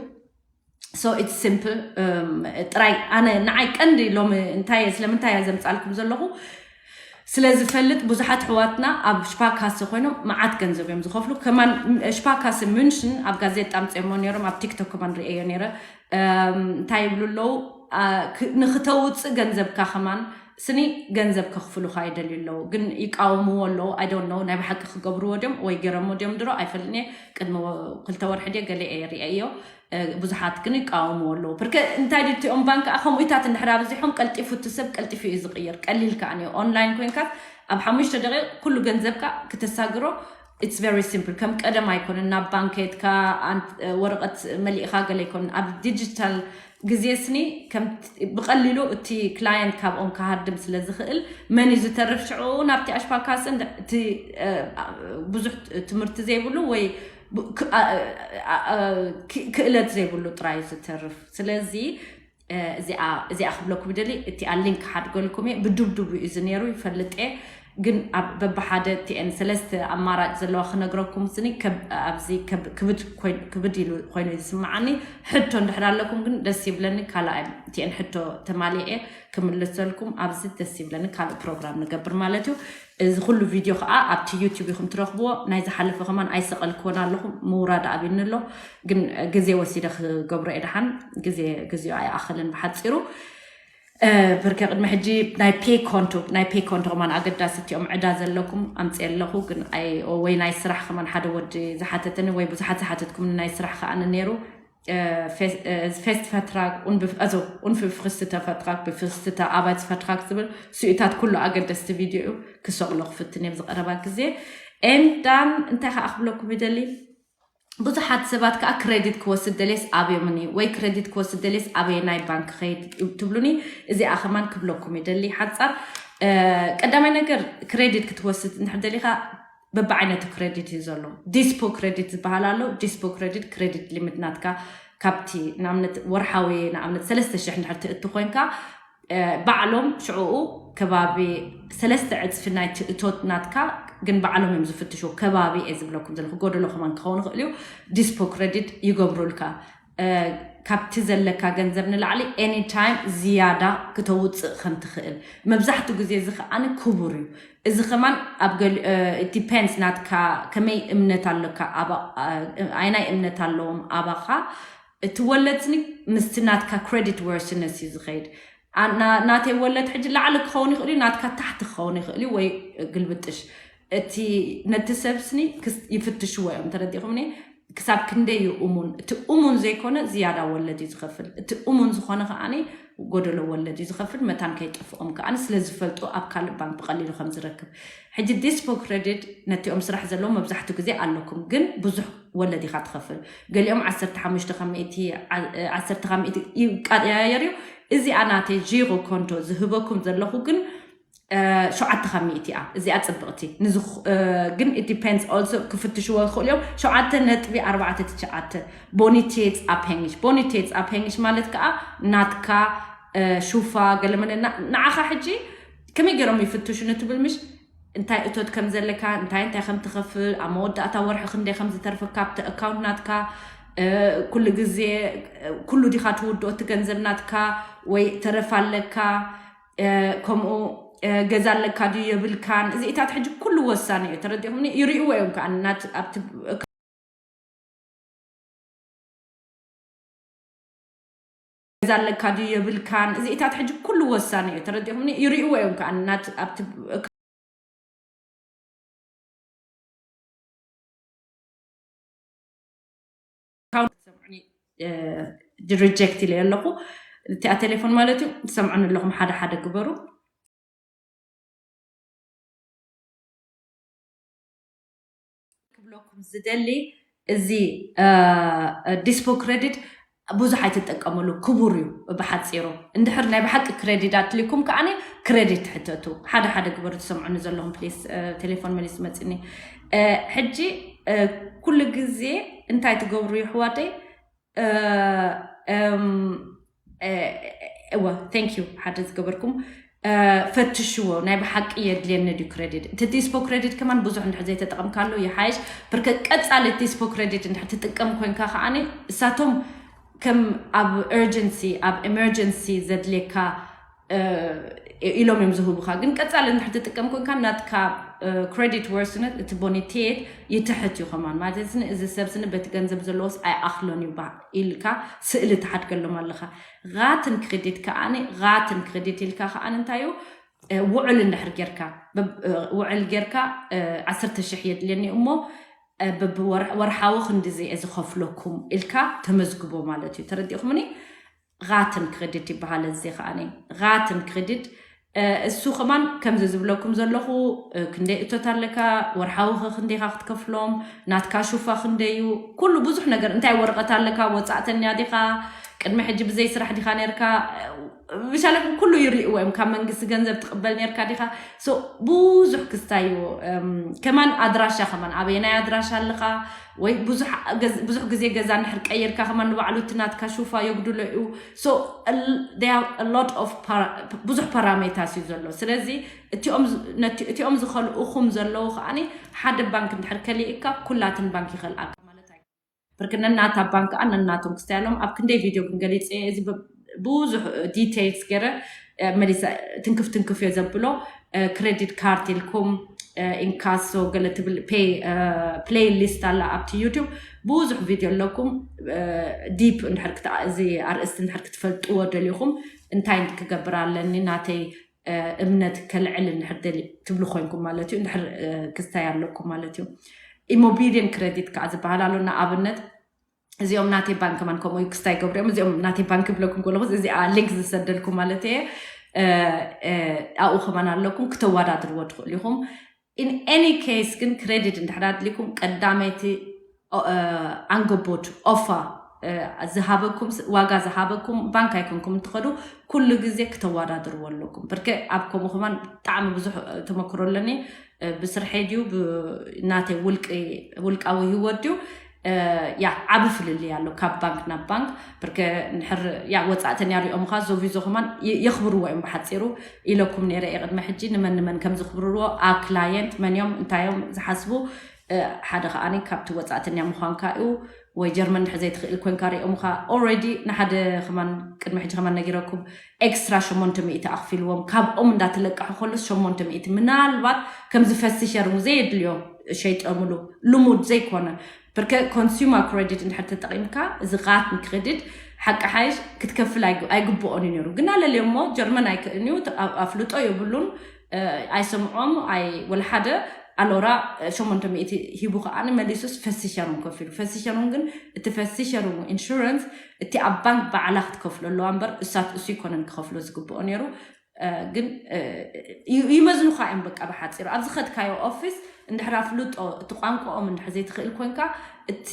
So it's simple። እም፣ ጥራይ ኣነ ንዓይ ቀንዲ ሎሚ እንታይ ስለምንታይ እያ ዘምፃልኩም ዘለኹ ስለ ዝፈልጥ ብዙሓት ኣሕዋትና ኣብ ሽፓካሰ ኮይኖም መዓት ገንዘብ እዮም ዝኸፍሉ። ከማን ሽፓካሰ ሚንሽን ኣብ ጋዜጣ ኣምፅኦሞ ነይሮም፣ ኣብ ቲክቶክ ከማን ርእየዮ ነይረ። እም፣ እንታይ ይብሉ ኣለዉ? አ፣ ክ- ንክተውፅእ ገንዘብካ ከማን ስኒ ገንዘብ ከኽፍሉካ ይደልዩ ኣለዉ፣ ግን ይቃወምዎ ኣለዉ። I don't know፣ ናይ ብሓቂ ክገብርዎ ድዮም ወይ ገይሮሞ ድዮም ድሮ ኣይፈልጥን እየ። ቅድሚ ወ- ክልተ ወርሒ ድየ ገለ እየ ርእየዮ። እ፣ ብዙሓት ግን ይቃወምዎ ኣለዉ። ብርከ እንታይ ድዩ እቲኦም ባንክ ከምኡታት እንድሕር ኣብዚሖም ቀልጢፉ እቲ ሰብ ቀልጢፉ እዩ ዝቕይር። ቀሊል ከዓ ኦንላይን ኮይንካ ኣብ ሓሙሽተ ደቂቕ ኩሉ ገንዘብካ ክተሳግሮ። It's very simple። ከም ቀደም ኣይኮነን ናብ ባንክ ከይድካ ኣንት- ወረቐት መሊእኻ ገለ ኣይኮነን። ኣብ ዲጂታል ግዜ ስኒ ከም ብቐሊሉ እቲ ክላየንት ካብኦም ክሃድም ስለ ዝኽእል መን እዩ ዝተርፍ ሽዑ ናብቲ ኣሽፓካስን እቲ እ፣ ብዙሕ ትምህርቲ ዘይብሉ ወይ ብ- ክ- ኣ- ኣ- ኣ- ክ- ክእለት ዘይብሉ ጥራይ ዝተርፍ። ስለዚ እ፣ እዚኣ እዚኣ ክብለኩም ይደሊ። እቲኣ ሊንክ ሓድገልኩም እየ። ብዱብዱብ እዩ እዚ ነይሩ ይፈልጥ እየ። ግን ኣብ በብሓደ ቲኤን ሰለስተ ኣማራጭ ዘለዋ ክነግረኩም ስኒ ከብ- ኣብዚ ከብ- ክብድ ኮይን- ክብድ ኢሉ ኮይኑ ዝስምዓኒ። ሕቶ እንድሕር ኣለኩም ግን ደስ ይብለኒ ካልኣይ ቲኤን ሕቶ ተማሊኤ ክምልሰልኩም ኣብዚ ደስ ይብለኒ። ካልእ ፕሮግራም ንገብር ማለት እዩ። እዚ ኩሉ ቪድዮ ከዓ ኣብቲ ዩቲዩብ ኢኹም ትረኽብዎ። ናይ ዝሓለፈ ከማን ኣይሰቐልክዎን ኣለኹ፣ ምውራድ ኣብኒ ኣሎ። ግን ግዜ ወሲደ ክገብሮ እየ። ደሓን ግዜ ግዜኡ ኣይኣኸልን ብሓፂሩ። እ፣ ብርከ ቅድሚ ሕጂ ናይ ፔ ኮንቶ ናይ ፔ ኮንቶ ከማን ኣገዳሲ እቲኦም ዕዳ ዘለኩም ኣምፅእ ኣለኹ። ግን ኣይ ወይ ናይ ስራሕ ከማን ሓደ ወዲ ዝሓተተኒ ወይ ብዙሓት ዝሓተትኩም ናይ ስራሕ ከዓ ነይሩ። ፌስት ፈትራግ ኡንብፍ- ኣዞ ኡንፍፍክስተ ፈትራግ ብፍክስተ ኣባይት ፈትራግ ዝብል ስዩታት ኩሉ ኣገደስቲ ቪድዮ እዩ። ክሰቕሎ ክፍትን እየ ዝቐረባ ግዜ። ኤንዳን እንታይ ከዓ ክብለኩም ይደሊ? ብዙሓት ሰባት ከዓ ክሬዲት ክወስድ ደልየስ ኣብዮምኒ ወይ ክሬዲት ክወስድ ደልየስ ኣበየ ናይ ባንክ ከይድ ትብሉኒ። እዚኣ ከማን ክብለኩም ይደሊ ሓፃር። ቀዳማይ ነገር ክሬዲት ክትወስድ እንድሕር ደሊኻ በብዓይነቱ ክሬዲት እዩ ዘሎ። ዲስፖ ክሬዲት ዝበሃል ኣሎ። ዲስፖ ክሬዲት ክሬዲት ሊሚት ናትካ ካብቲ ንኣብነት ወርሓዊ ንኣብነት ሰለስተ ሽሕ እንድሕር ትእቱ ኮይንካ ባዕሎም ሽዕኡ ከባቢ ሰለስተ ዕፅፊ ናይ ትእቶት ናትካ ግን ባዕሎም እዮም ዝፍትሹ። ከባቢ እየ ዝብለኩም ዘለኹ፣ ጎደሎ ከማን ክኸውን ይኽእል እዩ። ዲስፖ ክሬዲት ይገብሩልካ። ካብቲ ዘለካ ገንዘብ ንላዕሊ ኤኒታይም ዝያዳ ክተውፅእ ከም ትኽእል። መብዛሕትኡ ግዜ እዚ ከዓኒ ክቡር እዩ። እዚ ከማን ኣብ ገሊ ዲፔንስ ናትካ ከመይ እምነት ኣለካ፣ ኣይናይ እምነት ኣለዎም ኣባኻ። እቲ ወለድ ስኒ ምስቲ ናትካ ክሬዲት ወርስነስ እዩ ዝኸይድ። ናተይ ወለድ ሕጂ ላዕሊ ክኸውን ይኽእል እዩ፣ ናትካ ታሕቲ ክኸውን ይኽእል እዩ፣ ወይ ግልብጥሽ። እቲ ነቲ ሰብ ስኒ ይፍትሽዎ እዮም። ተረዲኹምኒ? ክሳብ ክንደይ እዩ እሙን? እቲ እሙን ዘይኮነ ዝያዳ ወለድ እዩ ዝኸፍል። እቲ እሙን ዝኾነ ከዓኒ ጎደሎ ወለድ እዩ ዝኸፍል። መታን ከይጠፍኦም ከዓኒ ስለ ዝፈልጡ ኣብ ካልእ ባንክ ብቐሊሉ ከም ዝረክብ። ሕጂ ዲስፖ ክሬዲት ነቲኦም ስራሕ ዘለዎም መብዛሕትኡ ግዜ ኣለኩም፣ ግን ብዙሕ ወለድ ኢኻ ትኸፍል። ገሊኦም ዓሰርተ ሓሙሽተ ካብ ሚእቲ፣ ዓ-፣ ዓሰርተ ካብ ሚእቲ ይቀያየር እዩ። እዚኣ ናተይ ዜሮ ኮንቶ ዝህበኩም ዘለኹ ግን ሸውዓተ ካብ ሚእቲ እያ። እዚኣ ጽብቕቲ ንዝኹ-፣ እ፣ ግን it depends also ክፍትሽዎ ይኽእሉ እዮም። ሸውዓተ ነጥቢ ኣርባዕተ ትሽዓተ። Bonitetshafhängig። Bonitetshafhängig ማለት ከዓ ናትካ፣ እ፣ ሹፋ ገለመለ ና-፣ ንዓኻ ሕጂ ከመይ ገይሮም ይፍትሹ ንትብል ምሽ እንታይ እቶት ከም ዘለካ፣ እንታይ እንታይ ከም ትኸፍል፣ ኣብ መወዳእታ ወርሒ ክንደይ ከም ዝተርፈካ ኣብቲ ኣካውንት ናትካ፣ እ፣ ኩሉ ግዜ፣ እ፣ ኩሉ ዲኻ ትውድኦ እቲ ገንዘብ ናትካ ወይ ተረፍ ኣለካ፣ እ፣ ከምኡ፣ እ፣ ገዛ ኣለካ ድዩ የብልካን፣ እዚኢታት ሕጂ ኩሉ ወሳኒ እዩ። ተረዲኹምኒ? ይርእይዎ እዮም ከዓ ናት-፣ ኣብቲ ገዛ ኣለካ ድዩ የብልካን፣ እዚኢታት ሕጂ ኩሉ ወሳኒ እዩ። ተረዲኹምኒ? ይርእይዎ እዮም ከዓ ናት-፣ ኣብቲ ኣካውንት ክትሰምዑኒ፣ እ፣ ሪጀክት ኢለ ኣለኹ። እቲኣ ቴሌፎን ማለት እዩ። ትሰምዑኒ ኣለኹም፣ ሓደ ሓደ ግበሩ። ክብለኩም ዝደሊ እዚ፣ እ፣ ዲስፖ ክሬዲት ብዙሕ ኣይትጠቀምሉ፣ ክቡር እዩ። ብሓፂሩ እንድሕር ናይ ብሓቂ ክሬዲት ኣድልይኩም ከዓኒ ክሬዲት ትሕተቱ። ሓደ ሓደ ግበሩ፣ ትሰምዑኒ ዘለኹም ፕሊስ። እ፣ ቴሌፎን መሊስ መፅኒ። እ፣ ሕጂ፣ እ፣ ኩሉ ግዜ እንታይ ትገብሩ ይሕዋተይ? እ፣ እም፣ እ፣ እወ፣ thank you ሓደ ዝገበርኩም። እ፣ ፈትሽዎ፣ ናይ ብሓቂ የድልየኒ ድዩ ክሬዲት? እቲ ዲስፖ ክሬዲት ከማን ብዙሕ እንድሕር ዘይተጠቐምካሉ ይሓይሽ። ብርከ ቀጻሊ ዲስፖ ክሬዲት እንድሕር ትጥቀም ኮንካ ከዓኒ እሳቶም ከም ኣብ ኤርጀንሲ፣ ኣብ ኤመርጀንሲ ዘድልየካ፣ እ፣ ኢሎም እዮም ዝህቡኻ። ግን ቀጻሊ እንድሕር ትጥቀም ኮንካ ናትካ፣ እ፣ ክሬዲት ወርስነት፣ እቲ ቦኒቴት ይትሕት እዩ ከማን። ማለት እዚ፣ እዚ ሰብ ስኒ በቲ ገንዘብ ዘለዎስ ኣይኣኽሎን እዩ ባ-፣ ኢልካ ስእሊ ትሓድገሎም ኣለኻ። ራትን ክሬዲት ከዓኒ፣ ራትን ክሬዲት ኢልካ ከዓኒ እንታይ እዩ? እ፣ ውዕል እንድሕር ጌርካ፣ በብ-፣ እ፣ ውዕል ጌርካ፣ እ፣ ዓሰርተ ሽሕ የድልየኒ እሞ፣ እ፣ በብወር-፣ ወርሓዊ ክንድዚ እየ ዝኸፍለኩም ኢልካ ተመዝግቦ ማለት እዩ። ተረዲእኩምኒ? ራትን ክሬዲት ይበሃል። እዚ ከዓኒ ራትን ክሬዲት፣ እ፣ እሱ ከማን ከምዚ ዝብለኩም ዘለኹ፣ እ፣ ክንደይ እቶት ኣለካ፣ ወርሓዊ ኸ ክንደይካ ክትከፍሎም፣ ናትካ ሹፋ ክንደይ እዩ፣ ኩሉ ብዙሕ ነገር፣ እንታይ ወረቐት ኣለካ፣ ወጻእተኛ ዲኻ፣ ቅድሚ ሕጂ ብዘይ ስራሕ ዲኻ ነርካ፣ እ፣ ብሻለኩም ኩሉ ይርእይዎ እዮም። ካብ መንግስቲ ገንዘብ ትቕበል ነርካ ዲኻ? ሶ ብዙሕ ክስታይ እዩ። እም፣ ከማን ኣድራሻ ከማን ኣበየናይ ኣድራሻ ኣለኻ ወይ ብዙሕ ገዝ-፣ ብዙሕ ግዜ ገዛ እንድሕር ቀይርካ ከማን ንባዕሉ እቲ ናትካ ሹፋ የጉድሎ እዩ። So a l-፣ they have a lot of para-፣ ብዙሕ ፓራሜታስ እዩ ዘሎ። ስለዚ እቲኦም ዝ-፣ ነቲ-፣ እቲኦም ዝኸልኡኹም ዘለዉ ከዓኒ ሓደ ባንክ እንድሕር ከሊእካ ኩላትን ባንክ ይኸልኣካ ማለት ኣይ-፣ ብርክ ነናታ ባንክ ከኣ ነናቶም ክስታይ ኣለዎም። ኣብ ክንደይ ቪድዮ ግን ገሊጸ እየ። እዚ ብ-፣ ብዙሕ ዲቴይልስ ገይረ፣ እ፣ መሊሰ ትንክፍ ትንክፍ እየ ዘብሎ። እ፣ ክሬዲት ካርድ ኢልኩም፣ እ፣ ኢንካሶ ገለ ትብል ፔይ፣ እ፣ ፕሌይ ሊስት ኣላ ኣብቲ ዩቱብ። ብዙሕ ቪድዮ ኣለኩም። እ፣ ዲፕ እንድሕር ክት-፣ እዚ ኣርእስቲ እንድሕር ክትፈልጥዎ ደሊኹም፣ እንታይ ክገብር ኣለኒ፣ ናተይ፣ እ፣ እምነት ከልዕል እንድሕር ደሊ ትብሉ ኮይንኩም ማለት እዩ። እንድሕር፣ እ፣ ክስታይ ኣለኩም ማለት እዩ። ኢሞቢልየን ክሬዲት ከዓ ዝበሃል ኣሎ። ንኣብነት እዚኦም ናተይ ባንክ ከማን ከምኡ እዩ ክስታይ ገብሩ እዮም። እዚኦም ናተይ ባንክ ይብለኩም ከለኹ እዚኣ ሊንክ ዝሰደልኩም ማለት እየ። እ፣ እ፣ ኣብኡ ከማን ኣለኩም፣ ክተወዳድርዎ ትኽእሉ ኢኹም። In any case ግን ክሬዲት እንድሕር ኣድልይኩም ቀዳመይቲ፣ ኦ፣ እ፣ ኣንገቦት ኦፋ፣ እ፣ ዝሃበኩም ስ-፣ ዋጋ ዝሃበኩም ባንክ ኣይኮንኩም እንትኸዱ ኩሉ ግዜ ክተወዳድርዎ ኣለኩም። ብርክ ኣብ ከምኡ ከማን ብጣዕሚ ብዙሕ፣ እ፣ ተመክሮ ኣለኒ። እ፣ ብስርሐይ ድዩ፣ ብ-፣ ናተይ ውልቂ-፣ ውልቃዊ ህይወት ድዩ፣ እ፣ ያ፣ ዓቢ ፍልልይ ኣሎ ካብ ባንክ ናብ ባንክ። ብርክ እንድሕር፣ ያ፣ ወጻእተኛ ሪኦምኻ ዞቪዞ ከማን ይ-፣ የኽብርዎ እዮም ብሓጺሩ ኢለኩም ነይረ እየ ቅድሚ ሕጂ። ንመን ንመን ከም ዝኽብርዎ፣ ኣ ክላየንት መን እዮም፣ እንታይ እዮም ዝሓስቡ፣ እ፣ ሓደ ከኣኒ ካብቲ ወጻእተኛ ምዃንካ እዩ። ወይ ጀርመን እንድሕር ዘይትኽእል ኮንካ ሪኦምኻ ኦልሬዲ ንሓደ ከማን ቅድሚ ሕጂ ከማን ነጊረኩም ኤክስትራ ሸሞንተ ሚእቲ ኣኽፊልዎም። ካብኦም እንዳተለቃሑ ከሎስ ሸሞንተ ሚእቲ ምናልባት ከምዚ ፈስቲ ሸርሙ ዘየድልዮ ሸይጠምሉ ልሙድ ዘይኮነ። ብርከ ኮንሱመር ክሬዲት እንድሕር ተጠቒምካ እዚ ቃትን ክሬዲት ሓቂ ሓይሽ ክትከፍል ኣይግ-፣ ኣይግብኦን እዩ ነይሩ። ግን ኣለልዮ እሞ ጀርመን ኣይክእልን እዩ፣ ት-፣ ኣ-፣ ኣፍልጦ የብሉን፣ እ፣ ኣይሰምዖም፣ ኣይ-፣ ወላ ሓደ ኣሎራ ሸሞንተ ሚእቲ ሂቡ ከዓኒ መሊሱስ ፈሲሸሩን ከፊሉ። ፈሲሸሩን ግን እቲ ፈሲሸሩን ኢንሹራንስ እቲ ኣብ ባንክ ባዕላ ክትከፍሎ ኣለዋ እምበር እሳት እሱ ይኮነን ክኸፍሎ ዝግብኦ ነይሩ። ግን ይመዝኑካ እዮም። በቃ ብሓፂሩ ኣብዚ ከድካዮ ኦፊስ እንድሕር ኣፍልጦ እቲ ቋንቋኦም እንድሕር ዘይትኽእል ኮንካ እቲ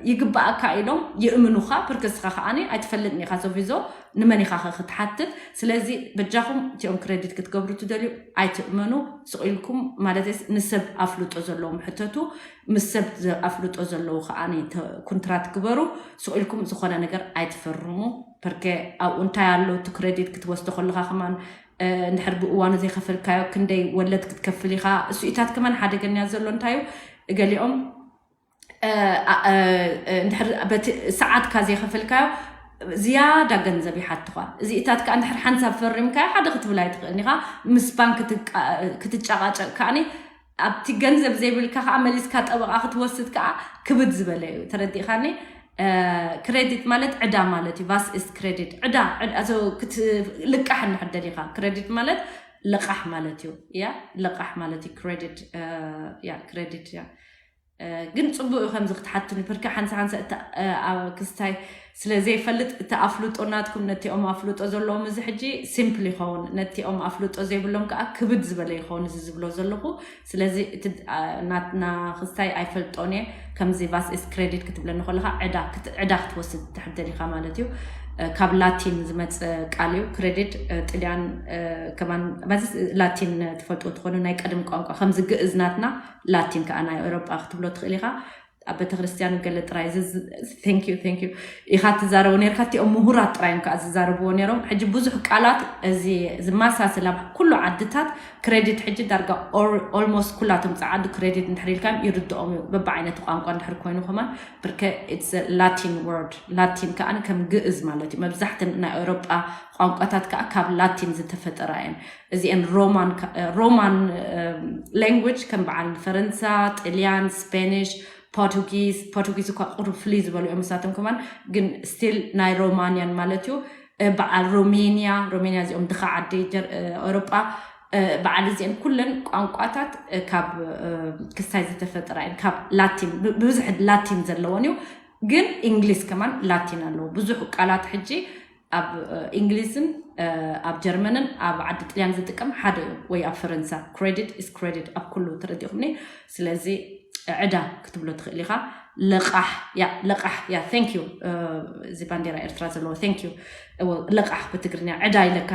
ይግባኣካ ኢሎም ይእምኑካ። ፕርከስካ ከዓኒ ኣይትፈልጥን ኢኻ ዞቪዞ ንመን ኢኻ ክትሓትት። ስለዚ በጃኹም እቲኦም ክሬዲት ክትገብሩ ትደልዩ ኣይትእመኑ። ስቕ ኢልኩም ማለት ንሰብ ኣፍልጦ ዘለዎም ሕተቱ። ምስ ሰብ ኣፍልጦ ዘለዉ ከዓኒ ኩንትራት ግበሩ። ስቕ ኢልኩም ዝኾነ ነገር ኣይትፈርሙ። ፐርከ ኣብኡ እንታይ ኣሎ እቲ ክሬዲት ክትወስዶ ከለካ ከማን እንድሕር ብእዋኑ ዘይከፈልካዮ ክንደይ ወለድ ክትከፍል ኢኻ። እሱኢታት ከማን ሓደገኛ ዘሎ እንታይ እዩ? ገሊኦም እንድሕር በቲ ሰዓትካ ዘይከፈልካዮ ዝያዳ ገንዘብ ይሓትኳ። እዚኢታት ከዓ እንድሕር ሓንሳብ ፈሪምካዮ ሓደ ክትብል ኣይትኽእልን ኢኻ። ምስ ባንክ ክትጨቃጨቅ ከዓኒ ኣብቲ ገንዘብ ዘይብልካ ከዓ መሊስካ ጠበቃ ክትወስድ ከዓ ክብድ ዝበለ እዩ። ተረዲእካኒ? ክሬዲት ማለት ዕዳ ማለት እዩ። ቫስ ኢስ ክሬዲት ዕዳ ልቃሕ እንድሕር ደሊካ ክሬዲት ማለት ልቃሕ ማለት እዩ። ያ ልቃሕ ማለት እዩ ክሬዲት። ያ ክሬዲት ያ ግን ፅቡቅ እዩ ከምዚ ክትሓትኒ ፕርከ ሓንሳ ሓንሳ ክስታይ ስለ ዘይፈልጥ እቲ ኣፍልጦ ናትኩም ነቲኦም ኣፍልጦ ዘለዎም እዚ ሕጂ ሲምፕል ይኸውን፣ ነቲኦም ኣፍልጦ ዘይብሎም ከዓ ክብድ ዝበለ ይኸውን እዚ ዝብሎ ዘለኹ። ስለዚ እቲ ናትና ክስታይ ኣይፈልጦን እየ። ከምዚ ቫስ ኢስ ክሬዲት ክትብለኒ ከለካ ዕዳ ክትወስድ ትሕደል ኢካ ማለት እዩ። ካብ ላቲን ዝመፀ ቃል እዩ። ክሬዲት ጥልያን ከማን ላቲን ትፈልጡ ትኾኑ ናይ ቀደም ቋንቋ ከምዚ ግእዝ ናትና ላቲን ከዓ ናይ ኤውሮጳ ክትብሎ ትኽእል ኢኻ። ኣብ ቤተክርስትያን ገለ ጥራይ thank you thank you ኢኻ ትዛረቡ ነርካ። እቲኦም ምሁራት ጥራይ እዮም ከዓ ዝዛረብዎ ነሮም። ሕጂ ብዙሕ ቃላት እዚ ዝመሳሰል ኣብ ኩሉ ዓድታት ክሬዲት ሕጂ ዳርጋ ኦልሞስት ኩላቶም ፀዓዱ ክሬዲት እንድሕር ኢልካ ይርድኦም እዩ። በብዓይነቱ ቋንቋ እንድሕር ኮይኑ ከማን ብርከ it's Latin word። ላቲን ከዓ ከም ግእዝ ማለት እዩ። መብዛሕትን ናይ ኤውሮጳ ቋንቋታት ከዓ ካብ ላቲን ዝተፈጠራ እየን። እዚአን ሮማን ሮማን ላንጉጅ ከም በዓል ፈረንሳ፣ ጥልያን፣ ስፓኒሽ፣ ፖርቱጊዝ ፖርቱጊዝ እኳ ቁሩብ ፍልይ ዝበሉ እዮም ምሳቶም ከማን ግን ስቲል ናይ ሮማንያን ማለት እዩ። በዓል ሮሜንያ ሮሜንያ እዚኦም ድኻ ዓዲ ኤውሮጳ በዓል እዚአን ኩለን ቋንቋታት ካብ ክስታይ ዝተፈጠራ እየን። ካብ ላቲን ብብዝሒ ላቲን ዘለዎን እዩ። ግን እንግሊዝ ከማን ላቲን ኣለዎ። ብዙሕ ቃላት ሕጂ ኣብ እንግሊዝን ኣብ ጀርመንን ኣብ ዓዲ ጥልያን ዝጥቀም ሓደ እዩ። ወይ ኣብ ፈረንሳ ክሬዲት ኢስ ክሬዲት ኣብ ኩሉ ተረዲኹምኒ። ስለዚ ዕዳ ክትብሎ ትኽእል ኢኻ። ለቃሕ ያ ለቃሕ ያ thank you። እዚ ባንዴራ ኤርትራ ዘለዎ thank you። ለቃሕ ብትግርኛ ዕዳ ኢለካ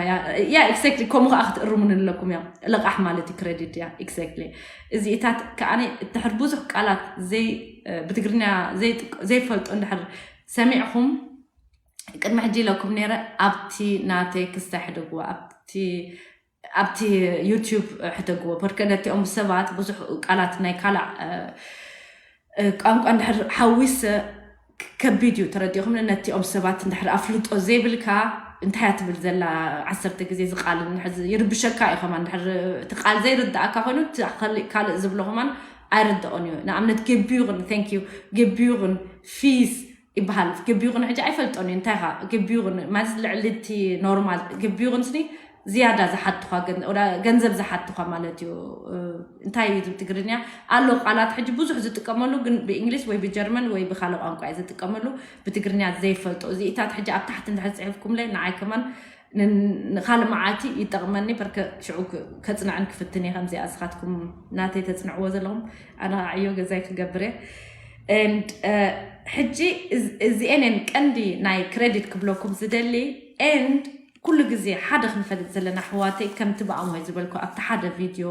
ያ exactly ከምኡ ከዓ ክትእርሙን ኣለኩም። ያ ለቃሕ ማለት እዩ ክሬዲት ያ exactly። እዚኢታት ከዓ እንድሕር ብዙሕ ቃላት ብትግርኛ ዘይፈልጦ እንድሕር ሰሚዕኹም ቅድሚ ሕጂ ኢለኩም ነይረ ኣብቲ ናተይ ክስታይ ሕደግዎ ኣብቲ ኣብቲ ዩቲዩብ ሕደግዎ ፐርከ ነቲኦም ሰባት ብዙሕ ቃላት ናይ ካላዕ ቋንቋ እንድሕር ሓዊሰ ከቢድ እዩ። ተረዲኹም ነቲኦም ሰባት እንድሕር ኣፍልጦ ዘይብልካ እንታይ እያ ትብል ዘላ ዓሰርተ ግዜ ዝቃል ይርብሸካ እዩ። ከማ እንድሕር እቲ ቃል ዘይርዳእካ ኮይኑ ካልእ ዝብሎ ከማን ኣይርድኦን እዩ። ንኣብነት ገቢዩን thank you ገቢዩን ፊስ ይበሃል። ገቢዩን ሕጂ ኣይፈልጦን እዩ እንታይ ኻ ገቢዩን ማለት ልዕሊ እቲ ኖርማል ገቢዩን ስኒ ዝያዳ ዝሓትኳ ገንዘብ ዝሓትኳ ማለት እዩ። እንታይ እዩ ትግርኛ ኣሎ ቃላት ሕጂ ብዙሕ ዝጥቀመሉ ግን ብእንግሊዝ ወይ ብጀርመን ወይ ብካልእ ቋንቋ እዩ ዝጥቀመሉ። ብትግርኛ ዘይፈልጦ እዚኢታት ሕጂ ኣብ ታሕቲ እንድሕር ፅሒፍኩምለይ ንዓይ ከማን ንካልእ መዓልቲ ይጠቕመኒ። በርከ ሽዑ ከፅንዐን ክፍትን እየ ከምዚኣ እስኻትኩም ናተይ ተፅንዕዎ ዘለኹም ኣነ ከዓ ዕዮ ገዛይ ክገብር እየ። And ሕጂ እዚኤንን ቀንዲ ናይ ክሬዲት ክብለኩም ዝደሊ and ኩሉ ግዜ ሓደ ክንፈልጥ ዘለና ኣሕዋተይ ከምቲ ብኣሞይ ዝበልኩ ኣብቲ ሓደ ቪድዮ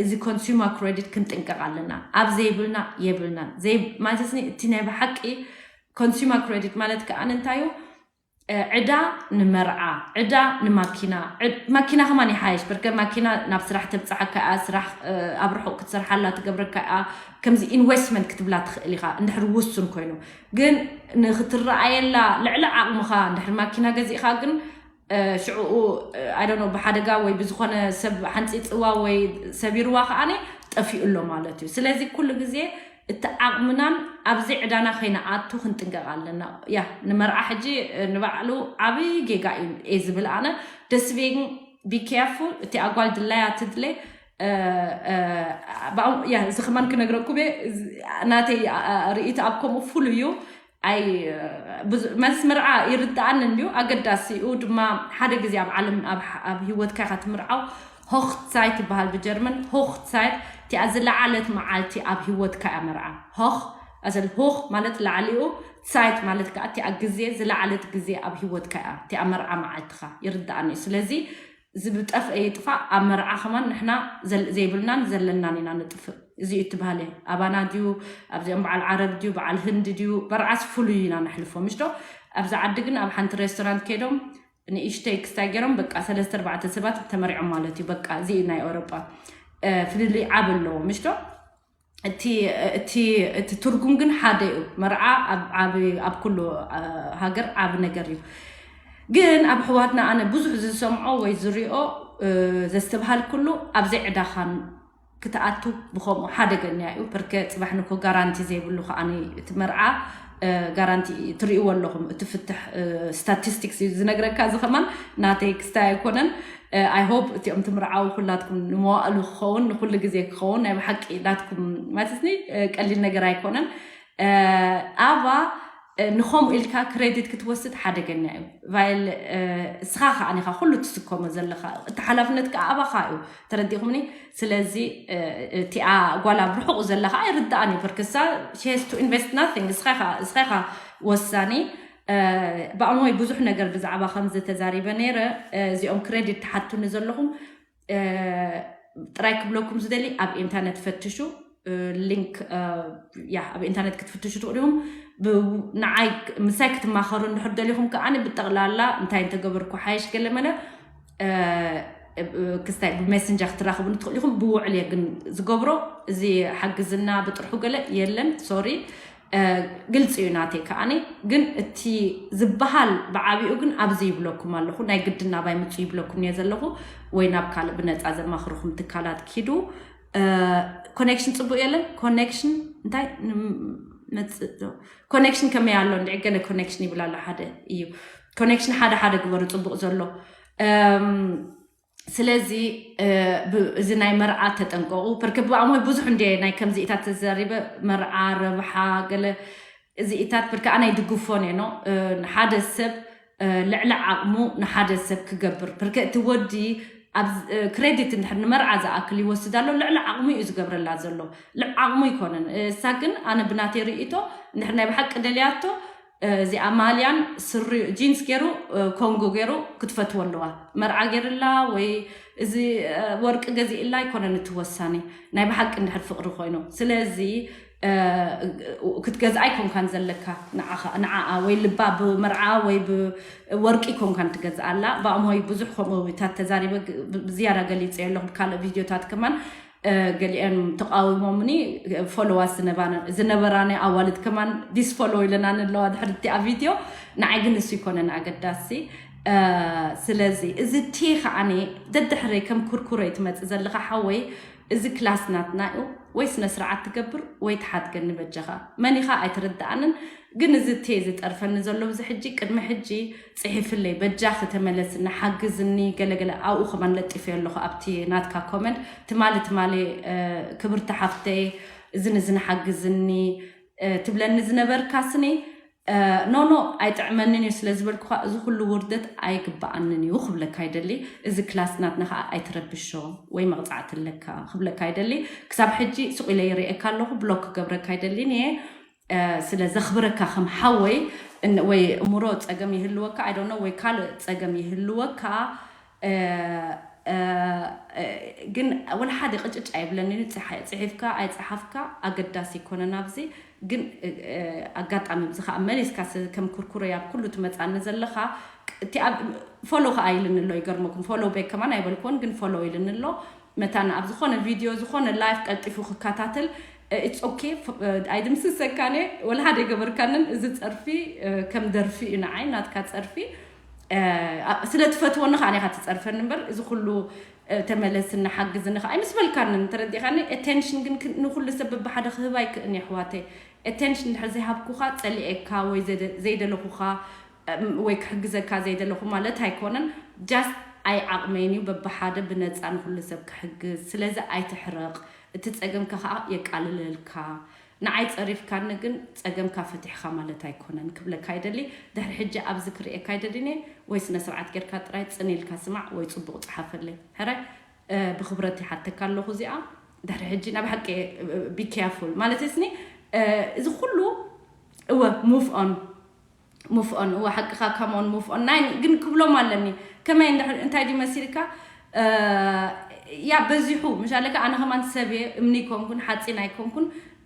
እዚ consumer credit ክንጥንቀቕ ኣለና። ኣብ ዘይብልና የብልናን። ማለትኒ እቲ ናይ ብሓቂ consumer credit ማለት ከዓ እንታይ እዩ? ዕዳ ንመርዓ፣ ዕዳ ንማኪና፣ ማኪና ከማን ይሓይሽ በርከ ማኪና ናብ ስራሕ ተብፅሓካ እያ፣ ስራሕ ኣብ ርሑቕ ክትሰርሓላ ትገብረካ እያ። ከምዚ ኢንቨስትመንት ክትብላ ትኽእል ኢኻ እንድሕር ውሱን ኮይኑ። ግን ንክትረኣየላ ልዕሊ ዓቕምኻ እንድሕር ማኪና ገዚእኻ ግን ሽዕኡ I don't know ብሓደጋ ወይ ብዝኾነ ሰብ ሓንፂፅዋ ወይ ሰቢርዋ ከዓነ ጠፊኡ ኣሎ ማለት እዩ። ስለዚ ኩሉ ግዜ እቲ ዓቕምናን ኣብዚ ዕዳና ከይንኣቱ ክንጥንቀቕ ኣለና። ያ ንመርዓ ሕጂ ንባዕሉ ዓብዪ ጌጋ እዩ እየ ዝብል ኣነ። Deswegen be careful። እቲ ኣጓል ድላያ ትድለ ያ፣ እዚ ከማን ክነግረኩም እየ። ናተይ ርእይቶ ኣብ ከምኡ ፍሉይ እዩ። ኣይ፣ መልስ መርዓ ይርድኣኒ እንድዩ፣ ኣገዳሲ እዩ ድማ። ሓደ ግዜ ኣብ ዓለም ኣብ ህይወትካ ኢኻ ትምርዓው። Hochzeit ይበሃል ብጀርመን። Hochzeit እቲኣ ዝለዓለት መዓልቲ ኣብ ህይወትካ እያ መርዓ። ሆኽ ኣሰል ሆኽ ማለት ላዕሊኡ፣ ሳይት ማለት ከዓ እቲኣ ግዜ፣ ዝለዓለት ግዜ ኣብ ህይወትካ እያ እቲኣ መርዓ መዓልትኻ። ይርድኣኒ እዩ። ስለዚ እዚ ብጠፍአ ይጥፋእ፣ ኣብ መርዓ ከማን ንሕና ዘይብልናን ዘለናን ኢና ንጥፍእ። እዚ እዩ እቲ ባህሊ። ኣባና ድዩ ኣብዚኦም በዓል ዓረብ ድዩ በዓል ህንዲ ድዩ በርዓስ ፍሉይ ኢና ነሕልፎ ምሽዶ። ኣብዚ ዓዲ ግን ኣብ ሓንቲ ሬስቶራንት ከይዶም ንእሽተይ ክስታይ ገይሮም በቃ ሰለስተ ኣርባዕተ ሰባት ተመሪዖም ማለት እዩ። በቃ እዚ እዩ ናይ ኤውሮጳ ፍልልይ ዓብ ኣለዎ ምሽዶ። እቲ እቲ ትርጉም ግን ሓደ እዩ። መርዓ ኣብ ኩሉ ሃገር ዓብ ነገር እዩ። ግን ኣብ ኣሕዋትና ኣነ ብዙሕ ዝሰምዖ ወይ ዝሪኦ ዘስተብሃል ኩሉ ኣብዘይ ዕዳኻን ክትኣቱ ብከምኡ ሓደገኛ እዩ። ፐርከ ፅባሕ ንኮ ጋራንቲ ዘይብሉ ከዓኒ እቲ መርዓ ጋራንቲ ትርእይዎ ኣለኹም። እቲ ፍትሕ ስታቲስቲክስ እዩ ዝነግረካ። እዚ ከማን ናተይ ክስታይ ኣይኮነን። I hope እቲኦም ትምርዓው ኩላትኩም ንመዋእሉ ክኸውን ንኩሉ ግዜ ክኸውን ናይ ብሓቂ ናትኩም ማለትኒ ቀሊል ነገር ኣይኮነን። ኣባ ንኸምኡ ኢልካ ክሬዲት ክትወስድ ሓደገኛ እዩ። ቫይል እስኻ ከዓኒኻ ኩሉ ትስከሞ ዘለኻ እቲ ሓላፍነት ከዓ ኣባኻ እዩ። ተረዲኹምኒ? ስለዚ እቲኣ ጓላ ብርሑቑ ዘለኻ ኣይርድኣን እዩ። ፐርከሳ she has to invest nothing። እስኻ ኢኻ ወሳኒ። ብኣሞይ ብዙሕ ነገር ብዛዕባ ከምዚ ተዛሪበ ነይረ። እዚኦም ክሬዲት ትሓቱኒ ዘለኹም ጥራይ ክብለኩም ዝደሊ ኣብ ኢንተርነት ፈትሹ። ሊንክ ያ ኣብ ኢንተርነት ክትፍትሹ ትኽእሉ ኢኹም። ንዓይ ምሳይ ክትማኸሩ እንድሕር ደሊኹም ከዓኒ ብጠቕላላ እንታይ እንተገበርኩ ሓይሽ ገለ መለ ክስታይ ብሜሰንጀር ክትራኽቡ ንትኽእሉ ኢኹም። ብውዕል እየ ግን ዝገብሮ። እዚ ሓግዝና ብጥርሑ ገለ የለን። ሶሪ ግልፂ እዩ ናተይ ከዓኒ። ግን እቲ ዝበሃል ብዓቢኡ ግን ኣብዚ ይብለኩም ኣለኹ። ናይ ግድን ናባይ ምፁ ይብለኩም እየ ዘለኹ። ወይ ናብ ካልእ ብነፃ ዘማኽርኹም ትካላት ኪዱ። ኮኔክሽን ፅቡቅ የለን። ኮኔክሽን እንታይ መፅእ ኮኔክሽን ከመይ ኣሎ እንድዒ ገለ ኮኔክሽን ይብል ኣሎ። ሓደ እዩ ኮኔክሽን ሓደ ሓደ ግበሩ ፅቡቅ ዘሎ። ስለዚ እዚ ናይ መርዓ ተጠንቀቁ። ፐርከ ብኣሞይ ብዙሕ እንደ ናይ ከምዚኢታት ተዘሪበ መርዓ ረብሓ ገለ እዚኢታት ፐርከ ኣነ ኣይድግፎን እየ። ኖ ሓደ ሰብ ልዕሊ ዓቕሙ ንሓደ ሰብ ክገብር ፐርከ እቲ ወዲ ክሬዲት እንድሕር ንመርዓ ዝኣክል ይወስድ ኣሎ። ልዕሊ ዓቕሙ እዩ ዝገብረላ ዘሎ። ልዕ ዓቕሙ ይኮነን። እሳ ግን ኣነ ብናተይ ርእይቶ እንድሕር ናይ ብሓቂ ደልያቶ እዚኣ ማልያን ስሪ ጂንስ ገይሩ ኮንጎ ገይሩ ክትፈትዎ ኣለዋ። መርዓ ገይርላ ወይ እዚ ወርቂ ገዚእላ ኣይኮነን እቲ ወሳኒ ናይ ብሓቂ እንድሕር ፍቅሪ ኮይኑ። ስለዚ ክትገዝኣ ኣይኮንካን ዘለካ ንዓኣ ወይ ልባ ብመርዓ ወይ ብወርቂ ኮንካን ትገዝኣላ። ብኣሞይ ብዙሕ ከምኡታት ተዛሪበ ዝያዳ ገሊፀ ኣለኹ ብካልእ ቪድዮታት ከማን ገሊአን ተቃዊሞምኒ። ፎሎዋስ ዝነበራኒ ኣዋልድ ከማን ዲስፎሎ ኢለናን ኣለዋ ድሕሪ እቲኣ ቪድዮ። ንዓይ ግን እሱ ይኮነን ኣገዳሲ። ስለዚ እዚ ቲ ከዓኒ ደድሕረይ ከም ኩርኩረይ ትመፅእ ዘለካ ሓወይ፣ እዚ ክላስ ናትና እዩ። ወይ ስነ ስርዓት ትገብር ወይ ትሓድገኒ በጃኻ። መን ኢኻ ኣይትርድኣንን። ግን እዚ ቴ ዝጠርፈኒ ዘሎ ብዚ ሕጂ ቅድሚ ሕጂ ፅሒፍለይ በጃኺ ተመለስኒ ሓግዝኒ ገለገለ ኣብኡ ከማን ለጢፈ ኣለኹ ኣብቲ ናትካ ኮመንት ትማሊ ትማሊ ክብርቲ ሓፍተይ እዝን እዝን ሓግዝኒ ትብለኒ ዝነበርካ ስኒ ኖኖ ኣይጥዕመንን እዩ ስለ ዝበልኩኻ እዚ ኩሉ ውርደት ኣይግበኣንን እዩ ክብለካ ይደሊ። እዚ ክላስ ናትና ከዓ ኣይትረብሾ ወይ መቕፃዕቲ ኣለካ ክብለካ ይደሊ። ክሳብ ሕጂ ስቕ ኢለ ይርእየካ ኣለኹ ብሎክ ክገብረካ ይደልን እየ። ስለ ዘኽብረካ ከም ሓወይ ወይ እምሮ ፀገም ይህልወካ ኣይዶኖ ወይ ካልእ ፀገም ይህልወካ ግን ወላ ሓደ ቅጭጭ ኣይብለኒ። ፅሒፍካ ኣይፀሓፍካ ኣገዳሲ ይኮነን ኣብዚ። ግን ኣጋጣሚ ብዚ ከዓ መሊስካ ከም ኩርኩረ ኣብ ኩሉ ትመፃኒ ዘለካ ፎሎ ከዓ ኢልን ኣሎ። ይገርመኩም ፎሎ ቤክ ከማን ኣይበልክዎን ግን ፎሎ ኢልን ኣሎ። መታን ኣብ ዝኾነ ቪድዮ ዝኾነ ላይፍ ቀልጢፉ ክከታተል ኢትስ ኦኬ። ኣይድምስሰካን እየ ወላ ሓደ ይገበርካንን። እዚ ፀርፊ ከም ደርፊ እዩ ንዓይ ናትካ ፀርፊ ስለ ትፈትወኒ ከዓ ኔካ ትፀርፈኒ እምበር እዚ ኩሉ ተመለስኒ ሓግዝኒ ከዓ ኣይምስ በልካንን ተረዲኻኒ። ኣቴንሽን ግን ንኩሉ ሰብ በብሓደ ክህብ ኣይክእን የሕዋተይ። ኣቴንሽን ድሕር ዘይሃብኩካ ፀሊኤካ ወይ ዘይደለኩካ ወይ ክሕግዘካ ዘይደለኹ ማለት ኣይኮነን። ጃስት ኣይ ዓቕመይን እዩ በብሓደ ብነፃ ንኹሉ ሰብ ክሕግዝ። ስለዚ ኣይትሕረቕ፣ እቲ ፀገምካ ከዓ የቃልለልካ። ንዓይ ፀሪፍካኒ ግን ፀገምካ ፈቲሕኻ ማለት ኣይኮነን ክብለካ ይደሊ። ድሕሪ ሕጂ ኣብዚ ክርእየካ ኣይደልን እየ። ወይ ስነ ስርዓት ጌርካ ጥራይ ፅን ኢልካ ስማዕ ወይ ፅቡቕ ፀሓፈለይ። ሕራይ ብክብረት ይሓተካ ኣለኹ እዚኣ። ድሕሪ ሕጂ ናብ ሓቂ be careful ማለት ስኒ እዚ ኩሉ እወ move on move on እወ ሓቅኻ come on move on ናይ ግን ክብሎም ኣለኒ። ከመይ እንድሕር እንታይ ድዩ መሲልካ ያ በዚሑ ምሻለካ ኣነ ከማን ሰብ እየ እምኒ ኣይኮንኩን ሓፂን ኣይኮንኩን።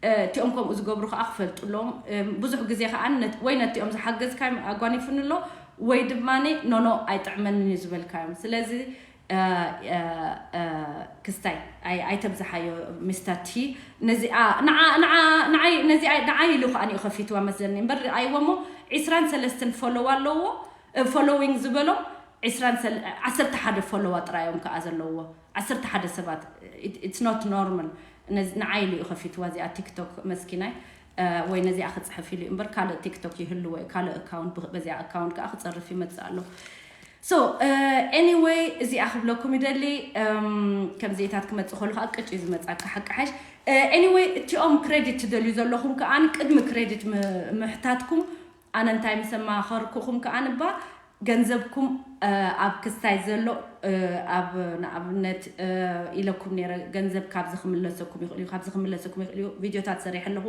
እቲኦም ከምኡ ዝገብሩ ከዓ ክፈልጡ ኣለዎም። ብዙሕ ግዜ ከዓ ወይ ነቲኦም ዝሓገዝካዮም ኣጓኒፍኒ ኣሎ ወይ ድማ ኖኖ ኣይጥዕመንን እዩ ዝበልካዮም። ስለዚ ክስታይ ኣይተብዝሓዮ ሚስተር ቲ። ነዚኣ ንዓይ ኢሉ ከዓ ንኡ ከፊትዋ መስለኒ እምበር ኣይዎ እሞ ዒስራን ሰለስተን ፎሎው ኣለዎ። ፎሎዊንግ ዝበሎም ዓሰርተ ሓደ ፎሎዋ ጥራዮም ከዓ ዘለዎ ዓሰርተ ሓደ ሰባት። It's not normal። ንዓይ ኢሉ እዩ ከፊትዋ እዚኣ ቲክቶክ መስኪናይ። ወይ ነዚኣ ክፅሕፍ ኢሉ እምበር ካልእ ቲክቶክ ይህልዎ እዩ ካልእ ኣካውንት በዚኣ ኣካውንት ከዓ ክፀርፍ ይመፅእ ኣሎ። So anyway እዚኣ ክብለኩም ይደሊ። ከምዚታት ክመፅእ ከሉ ከዓ ቅጭ እዩ ዝመፃካ ሓቂ ሓሽ። Anyway እቲኦም ክሬዲት ትደልዩ ዘለኹም ከዓ ቅድሚ ክሬዲት ምሕታትኩም ኣነ እንታይ ምስ ኣማኸርኩኹም ከዓ ንባ ገንዘብኩም ኣብ ክስታይ ዘሎ ኣብ ንኣብነት ኢለኩም ነረ ገንዘብ ካብዚ ክምለሰኩም ይኽእል እዩ ካብዚ ክምለሰኩም ይኽእል እዩ። ቪድዮታት ሰሪሐ ኣለኹ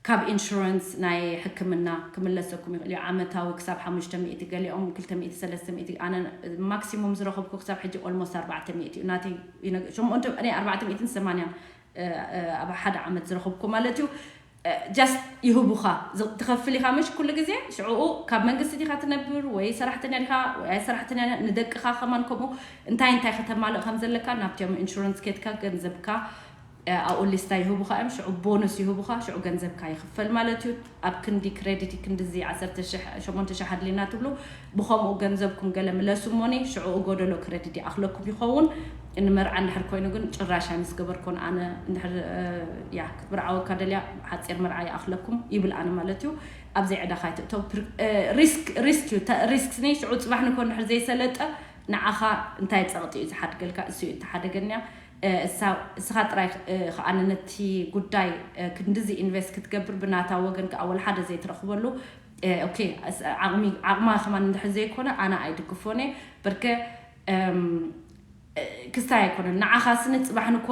ካብ ኢንሹራንስ ናይ ሕክምና ክምለሰኩም ይኽእል እዩ። ዓመታዊ ክሳብ ሓሙሽተ ሚእቲ ገሊኦም ክልተ ሚእቲ ሰለስተ ሚእቲ ኣነ ማክሲሙም ዝረኸብኩ ክሳብ ሕጂ ኦልሞስት ኣርባዕተ ሚእቲ እዩ ናተይ። ሸሞንተ ኣርባዕተ ሚእትን ሰማንያን ኣብ ሓደ ዓመት ዝረኸብኩ ማለት እዩ። ጃስት ይህቡኻ ትኸፍል ኢኻ ምሽ ኩሉ ግዜ ሽዕኡ ካብ መንግስቲ ዲኻ ትነብር ወይ ሰራሕተኛ ዲኻ ወይ ኣይ ሰራሕተኛ ንደቅኻ ከማን ከምኡ እንታይ እንታይ ከተማልእ ከም ዘለካ ናብቲኦም ኢንሹራንስ ኬድካ ገንዘብካ ኣብኡ ሊስታ ይህቡኻ እዮም። ሽዑ ቦኑስ ይህቡኻ ሽዑ ገንዘብካ ይኽፈል ማለት እዩ። ኣብ ክንዲ ክሬዲት ክንድዚ ዓሰርተ ሸሞንተ ሺሕ ኣድሊና ትብሉ ብኸምኡ ገንዘብኩም ገለ ምለሱ እሞኒ ሽዑ ጎደሎ ክሬዲት ይኣኽለኩም ይኸውን። ንመርዓ እንድሕር ኮይኑ ግን ጭራሽ ኣይምስገበርኮን ኣነ እንድሕር ያ ክትምርዓወካ ደልያ ሓፂር መርዓ ይኣኽለኩም ይብል ኣነ ማለት እዩ። ኣብዘይ ዕዳኻ ይትእተው ሪስክ ሪስክ እዩ ሪስክ ኒ ሽዑ ፅባሕ ንኮ እንድሕር ዘይሰለጠ ንዓኻ እንታይ ፀቕጢ እዩ ዝሓድገልካ እሱ እዩ እተሓደገንያ። እስኻ ጥራይ ከዓነ ነቲ ጉዳይ ክንድዚ ኢንቨስት ክትገብር ብናታ ወገን ከዓ ወላ ሓደ ዘይትረኽበሉ ዓቕማ ከማን እንድሕር ዘይኮነ ኣነ ኣይድግፎን እየ። በርከ ክስታይ ኣይኮነን ንዓኻ ስኒ ፅባሕ ንኮ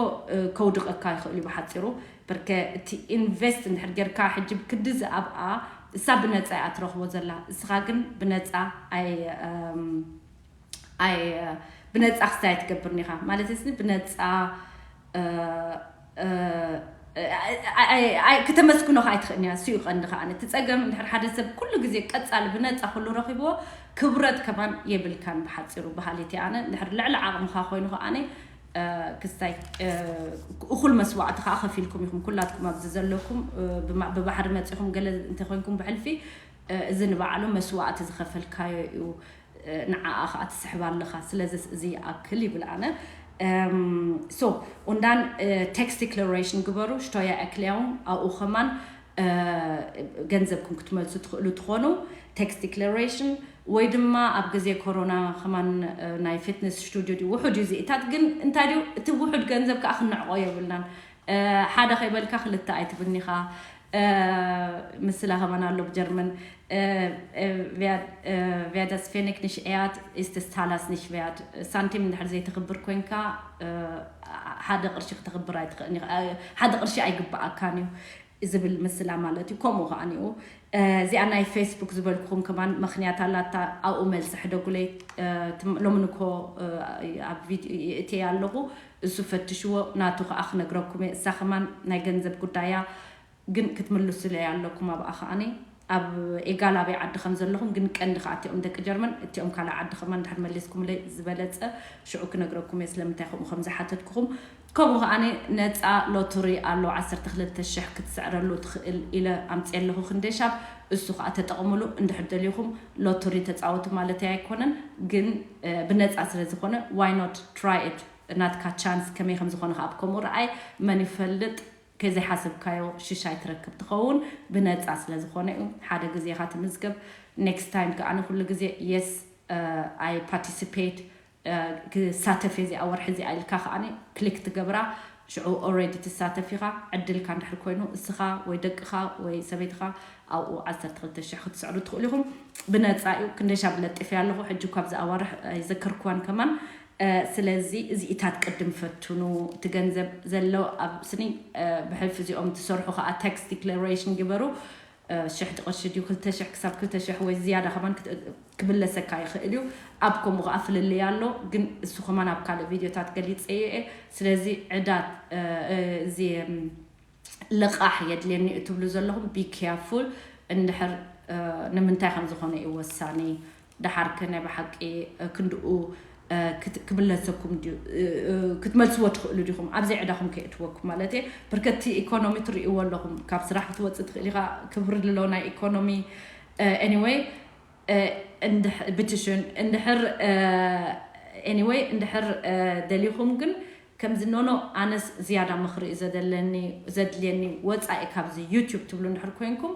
ከውድቐካ ይኽእል እዩ ብሓፂሩ። በርከ እቲ ኢንቨስት እንድሕር ጌርካ ሕጂ ብክዲ ዝኣብኣ እሳ ብነፃ እያ ትረኽቦ ዘላ እስኻ ግን ብነፃ ኣይ ኣይ ብነፃ ክስታይ ትገብርኒ ኢኻ ማለት ስኒ ብነፃ ከተመስግኖ ከዓ ኣይትኽእልኒ እያ። እሱ እዩ ቀንዲ ከዓ እቲ ፀገም እንድሕር ሓደ ሰብ ኩሉ ግዜ ቀፃሊ ብነፃ ኩሉ ረኺብዎ ክብረት ከማን የብልካን ብሓፂሩ በሃሊት እየ ኣነ እንድሕር ልዕሊ ዓቕምኻ ኮይኑ ከዓ ክስታይ እኹል መስዋዕቲ ከዓ ከፊልኩም ኢኹም ኩላትኩም ኣብዚ ዘለኩም ብባሕሪ መፂኹም ገለ እንተኮይንኩም ብሕልፊ እዚ ንባዕሉ መስዋዕቲ ዝኸፈልካዮ እዩ። ንዓኣ ከዓ ትስሕባ ኣለኻ ስለዚ እዚ ይኣክል ይብል ኣነ። So und dann tax declaration ግበሩ ሽቶያ ኣክልያውን ኣብኡ ከማን ገንዘብኩም ክትመልሱ ትኽእሉ ትኾኑ። Tax declaration ወይ ድማ ኣብ ግዜ ኮሮና ከማን ናይ ፊትነስ ስቱዲዮ ድዩ ውሑድ እዩ ዝኢታት ግን እንታይ ድዩ እቲ ውሑድ ገንዘብ ከዓ ክንዕቆ የብልናን። ሓደ ከይበልካ ክልተ ኣይትብልኒኻ። ምስላ ከማን ኣሎ ብጀርመን wer das Pfennig nicht ehrt, ist das Talas nicht wert። ሳንቲም እንድሕር ዘይተኽብር ኮንካ ሓደ ቅርሺ ክተኽብር ኣይትኽእልኒ ሓደ ቅርሺ ኣይግብኣካን እዩ ዝብል ምስላ ማለት እዩ። ከምኡ ከዓ ኒኡ እዚኣ ናይ ፌስቡክ ዝበልኩኹም ከማን ምኽንያት ኣላታ ኣብኡ መልሲ ሕደጉለይ። ሎምንኮ ኣብ ቪድዮ የእትየ ኣለኹ እሱ ፈትሽዎ ናቱ ከዓ ክነግረኩም እየ እሳ ከማን ናይ ገንዘብ ጉዳያ ግን ክትምልሱለይ ኣለኩም ኣብኣ ከዓኒ ኣብ ኤጋል ኣበይ ዓዲ ከም ዘለኹም ግን ቀንዲ ከዓ እቲኦም ደቂ ጀርመን እቲኦም ካልእ ዓዲ ከማን እንድሕር መሊስኩምለይ ዝበለፀ ሽዑ ክነግረኩም እየ ስለምንታይ ከምኡ ከም ዝሓተትኩኹም። ከምኡ ከዓኒ ነፃ ሎተሪ ኣሎ ዓሰርተ ክልተ ሽሕ ክትስዕረሉ ትኽእል ኢለ ኣምፅየ ኣለኹ ክንደሻብ እሱ ከዓ ተጠቐሙሉ እንድሕር ደልኹም ሎተሪ ተፃወቱ ማለተይ ኣይኮነን ግን ብነፃ ስለ ዝኾነ why not try it ናትካ ቻንስ ከመይ ከም ዝኾነ ከዓ ብከምኡ ረኣይ መን ይፈልጥ ከዘይሓሰብካዮ ሽሻይ ትረክብ ትኸውን ብነፃ ስለ ዝኾነ እዩ ሓደ ግዜ ኢኻ ትምዝገብ next time ከዓ ንኩሉ ግዜ yes I participate ክሳተፍ እየ እዚኣ ወርሒ እዚኣ ኢልካ ከዓኒ ክሊክ ትገብራ። ሽዑ ኦልሬዲ ትሳተፍ ኢኻ። ዕድልካ እንድሕር ኮይኑ እስኻ ወይ ደቅኻ ወይ ሰበይትኻ ኣብኡ ዓሰርተ ክልተ ሽሕ ክትስዕሩ ትኽእሉ ኢኹም። ብነፃ እዩ። ክንደይ ሻብ ለጢፈ ኣለኹ ሕጂ እኳ ኣብዚ ኣዋርሕ ኣይዘከርኩዋን ከማን። ስለዚ እዚኢታት ቅድም ፈትኑ። እቲ ገንዘብ ዘሎ ኣብ ስኒ ብሕልፊ እዚኦም ትሰርሑ ከዓ ታክስ ዲክለሬሽን ግበሩ። ሽሕ ቅርሺ ድዩ ክልተ ሽሕ ክሳብ ክልተ ሽሕ ወይ ዝያዳ ከማን ክምለሰካ ይኽእል እዩ። ኣብ ከምኡ ከዓ ፍልልይ ኣሎ። ግን እሱ ከማን ኣብ ካልእ ቪድዮታት ገሊፀ እየ። ስለዚ ዕዳ እዚ ልቓሕ የድልየኒ እትብሉ ዘለኹም be careful። እንድሕር ንምንታይ ከም ዝኾነ እዩ ወሳኒ። ደሓር ከ ናይ ብሓቂ ክንድኡ ክምለሰኩም ድዩ? ክትመልስዎ ትኽእሉ ዲኹም? ኣብዘይ ዕዳኹም ከየእትወኩም ማለት እየ። ብርከቲ ኢኮኖሚ ትርእይዎ ኣለኹም። ካብ ስራሕ ክትወፅእ ትኽእል ኢኻ። ክብሪ ኣሎ ናይ ኢኮኖሚ። Anyway ብትሽን እንድሕር anyway እንድሕር ደሊኹም ግን ከምዚ ኖኖ ኣነስ ዝያዳ ምኽሪ እዩ ዘደለኒ ዘድልየኒ ወፃኢ ካብዚ ዩቲዩብ ትብሉ እንድሕር ኮይንኩም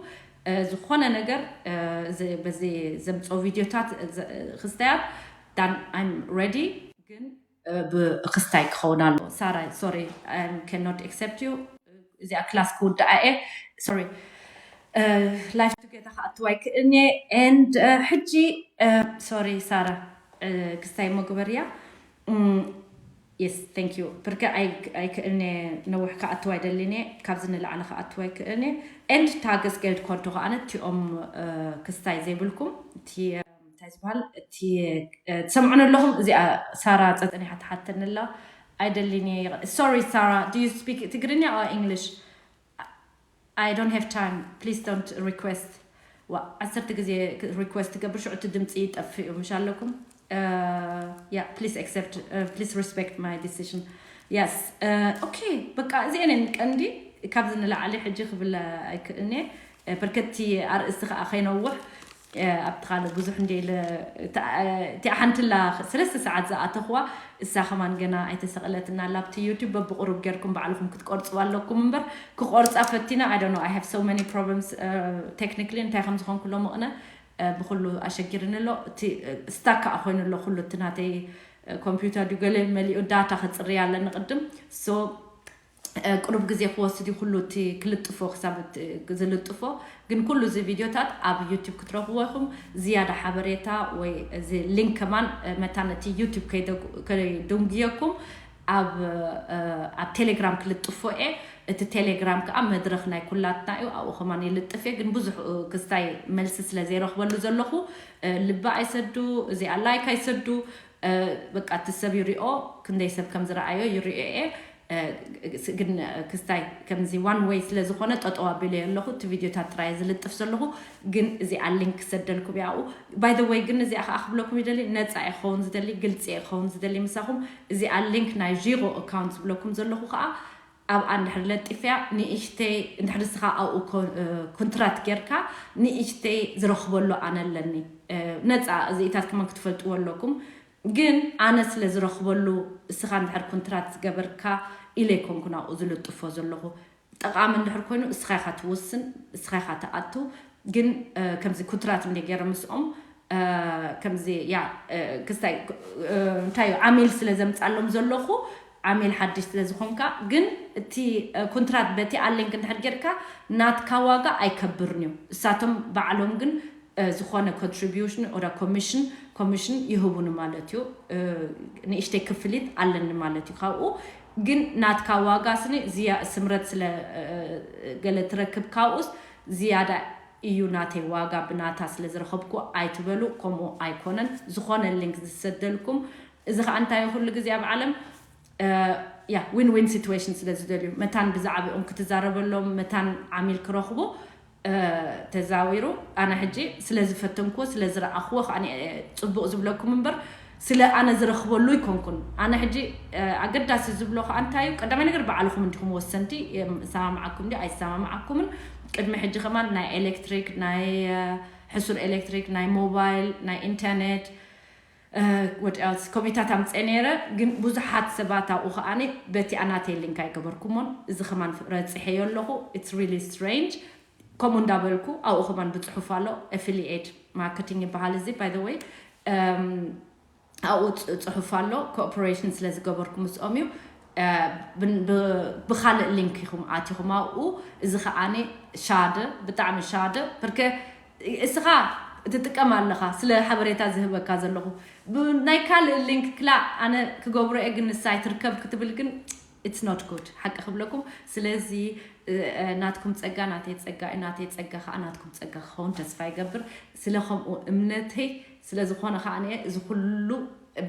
ዝኾነ ነገር በዚ ዘምፅኦ ቪድዮታት ክስታያት ዳን I'm ready። ግን ብክስታይ ክኸውን ኣለዎ። ሳራ sorry I cannot accept you። እዚኣ ክላስ ክውድኣ እየ። Sorry life together ክኣትዋ ኣይክእልን እየ። And ሕጂ sorry ሳራ ክስታይ እሞ ግበርያ። Yes thank you። ብርገ ኣይክእልን እየ። ነዊሕ ክኣትዋ ኣይደልን እየ። ካብዚ ንላዕሊ ክኣትዋ ኣይክእልን እየ። And ታገስ ገልድ ኮንቶ ከዓነ እቲኦም ክስታይ ዘይብልኩም እቲ እንታይ ዝበሃል እቲ ትሰምዑን ኣለኹም። እዚኣ ሳራ ፀጠኒሓ ትሓተኒ ኣላ። ኣይደልን እየ። Sorry ሳራ do you speak ትግርኛ or English? I don't have time. Please don't request. ዋ ዓሰርተ ግዜ request ትገብር ሽዑ እቲ ድምፂ ይጠፍእ እዩ ምሽ ኣለኩም። Yeah please accept please respect my decision. Yes okay በቃ እዚአን ቀንዲ ካብዚ ንላዕሊ ሕጂ ክብል ኣይክእልኒ። በርከቲ ኣርእስቲ ከዓ ከይነውሕ ኣብቲ ካልእ ብዙሕ እንደ ኢለ እቲኣ ሓንትላ ሰለስተ ሰዓት ዝኣተኽዋ እሳ ከማን ገና ኣይተሰቕለትና ኣላ ኣብቲ ዩቲዩብ። በብቁሩብ ጌርኩም ባዕልኹም ክትቆርፅዋ ኣለኩም እምበር ክቆርፃ ፈቲና I don't know I have so many problems technically እንታይ ከም ዝኾንኩ ሎምቕነ ብኩሉ ኣሸጊርኒ ኣሎ። እቲ ስታክ ከዓ ኮይኑ ኣሎ ኩሉ እቲ ናተይ ኮምፒውተር ድዩ ገለ መሊኡ ዳታ ክፅርያ ኣለኒ ቅድም so ቁሩብ ግዜ ክወስድ እዩ ኩሉ እቲ ክልጥፎ ክሳብ ዝልጥፎ። ግን ኩሉ እዚ ቪድዮታት ኣብ ዩቲብ ክትረኽብዎ ኢኹም። ዝያዳ ሓበሬታ ወይ እዚ ሊንክ ከማን መታን እቲ ዩቲብ ከይደንጉየኩም ኣብ ኣብ ቴሌግራም ክልጥፎ እየ። እቲ ቴሌግራም ከዓ መድረኽ ናይ ኩላትና እዩ። ኣብኡ ከማን ይልጥፍ እየ። ግን ብዙሕ ክስታይ መልሲ ስለ ዘይረኽበሉ ዘለኹ ልቢ ኣይሰዱ፣ እዚኣ ላይክ ኣይሰዱ። በቃ እቲ ሰብ ይሪኦ፣ ክንደይ ሰብ ከም ዝረኣዮ ይሪኦ እየ። ግን ክስታይ ከምዚ ዋን ወይ ስለ ዝኾነ ጠጠው ኣቢለ ኣለኹ። እቲ ቪድዮታት ጥራይ ዝልጥፍ ዘለኹ። ግን እዚኣ ሊንክ ክሰደልኩም እያ ኣብኡ። By the way ግን እዚኣ ከዓ ክብለኩም ይደሊ፣ ነፃ እየ ክኸውን ዝደሊ፣ ግልፂ እየ ክኸውን ዝደሊ ምሳኹም። እዚኣ ሊንክ ናይ ዢጎ ኣካውንት ዝብለኩም ዘለኹ ከዓ ኣብኣ እንድሕር ለጢፍያ ንእሽተይ እንድሕር ንስኻ ኣብኡ ኮንትራት ጌርካ ንእሽተይ ዝረኽበሉ ኣነ ኣለኒ። ነፃ እዚኢታት ከማን ክትፈልጥዎ ኣለኩም። ግን ኣነ ስለ ዝረኽበሉ እስኻ እንድሕር ኮንትራት ዝገበርካ ኢለ ይኮንኩ ናብኡ ዝልጥፎ ዘለኹ። ጠቓሚ እንድሕር ኮይኑ እስኻ ኢኻ ትውስን፣ እስኻ ኢኻ ትኣቱ። ግን ከምዚ ኮንትራት እንደ ገይረ ምስኦም ከምዚ ያ ክስታይ እንታይ እዩ ዓሚል ስለ ዘምፃሎም ዘለኹ ዓሚል ሓድሽ ስለ ዝኾንካ ግን እቲ ኮንትራት በቲ ኣሊንክ እንድሕር ጌርካ ናትካ ዋጋ ኣይከብርን እዩ። እሳቶም ባዕሎም ግን ዝኾነ ኮንትሪቢሽን ኦዳ ኮሚሽን ኮሚሽን ይህቡኒ ማለት እዩ። ንእሽተይ ክፍሊት ኣለኒ ማለት እዩ ካብኡ። ግን ናትካ ዋጋ ስኒ ዝያ ስምረት ስለ ገለ ትረክብ ካብኡስ ዝያዳ እዩ ናተይ ዋጋ ብናታ ስለ ዝረኸብኩ ኣይትበሉ። ከምኡ ኣይኮነን። ዝኾነ ሊንክ ዝሰደልኩም እዚ ከዓ እንታይ ኩሉ ግዜ ኣብ ዓለም ያ ዊን ዊን ሲትዌሽን ስለ ዝደልዩ መታን ብዛዕባኦም ክትዛረበሎም መታን ዓሚል ክረኽቡ ተዛዊሩ ኣነ ሕጂ ስለ ዝፈተንክዎ ስለ ዝረኣኽዎ ከዓ ፅቡቕ ዝብለኩም እምበር ስለ ኣነ ዝረኽበሉ ይኮንኩን። ኣነ ሕጂ ኣገዳሲ ዝብሎ ከዓ እንታይ እዩ ቀዳማይ ነገር ባዕልኹም እንዲኹም ወሰንቲ። ሰማምዓኩም ዲ ኣይሰማምዓኩምን። ቅድሚ ሕጂ ከማን ናይ ኤሌክትሪክ ናይ ሕሱር ኤሌክትሪክ ናይ ሞባይል ናይ ኢንተርኔት ወድኣውስ ኮሚታት ኣምፀ ነይረ። ግን ብዙሓት ሰባት ኣብኡ ከዓኒ በቲ ኣናተይ ሊንክ ኣይገበርኩሞን እዚ ከማን ረፅሐዮ ኣለኹ። It's really strange። ከምኡ እንዳበልኩ ኣብኡ ከማን ብፅሑፍ ኣሎ። Affiliate marketing ይበሃል እዚ by the way። ኣብኡ ጽ- ጽሑፍ ኣሎ። ኮኦፕሬሽን ስለ ዝገበርኩ ምስኦም እዩ። እ፣ ብን- ብ- ብኻልእ ሊንክ ኢኹም ኣቲኹም ኣብኡ። እዚ ከዓኒ ሻደ፣ ብጣዕሚ ሻደ። ብርከ እስኻ ትጥቀም ኣለኻ፣ ስለ ሓበሬታ ዝህበካ ዘለኹ። ብ- ናይ ካልእ ሊንክ ክላ ኣነ ክገብሮ እየ፣ ግን ንሳ ኣይትርከብ ክትብል ግን it's not good፣ ሓቂ ክብለኩም። ስለዚ እ፣ እ፣ ናትኩም ጸጋ ናተይ ጸጋ እዩ፣ ናተይ ጸጋ ከዓ ናትኩም ጸጋ ክኸውን ተስፋ ይገብር። ስለ ከምኡ እምነተይ ስለ ዝኾነ ከዓ እየ እዚ ኩሉ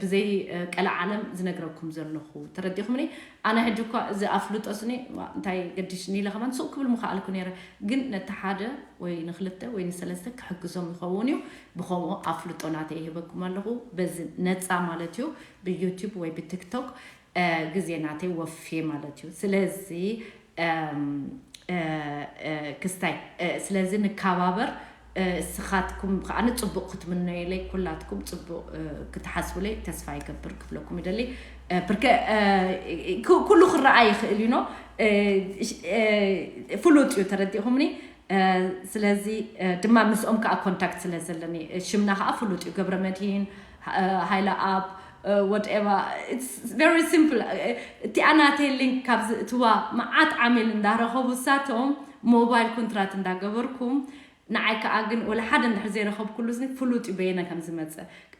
ብዘይ እ፣ ቀለ ዓለም ዝነግረኩም ዘለኹ። ተረዲኹምኒ? ኣነ ሕጂ እኳ እዚ ኣፍልጦ ስኒ ዋ፣ እንታይ ገዲሽኒ ኢለ ከማን ስቕ ክብል ምኽኣልኩ ነይረ። ግን ነቲ ሓደ ወይ ንክልተ ወይ ንሰለስተ ክሕግዞም ይኸውን እዩ። ብኸምኡ ኣፍልጦ ናተይ ይህበኩም ኣለኹ። በዚ ነጻ ማለት እዩ፣ ብዩቲዩብ ወይ ብቲክቶክ እ፣ ግዜ ናተይ ወፍየ ማለት እዩ። ስለዚ እም፣ እ፣ እ፣ ክስታይ እ፣ ስለዚ ንከባበር። እ፣ እስኻትኩም ከዓ ንጽቡቕ ክትምነዩለይ፣ ኩላትኩም ጽቡቕ እ፣ ክትሓስቡለይ ተስፋ ይገብር ክብለኩም ይደሊ። እ፣ ብርከ እ፣ ኩ- ኩሉ ክረኣ ይኽእል እዩ ኖ። እ፣ እሽ- እ፣ ፍሉጥ እዩ፣ ተረዲእኹምኒ? እ፣ ስለዚ እ፣ ድማ ምስኦም ከዓ ኮንታክት ስለ ዘለኒ እ፣ ሽምና ከዓ ፍሉጥ እዩ። ገብረ መድሂን እ፣ ሃይለ ኣብ whatever, it's very simple። እቲኣ ናተይ ሊንክ ካብ ዝእትዋ መዓት ዓሚል እንዳረኸቡ እሳቶም ሞባይል ኮንትራት እንዳገበርኩም፣ ንዓይ ከዓ ግን ወላ ሓደ እንድሕር ዘይረኸብኩሉ ስኒ ፍሉጥ እዩ በየነ ከም ዝመፀ።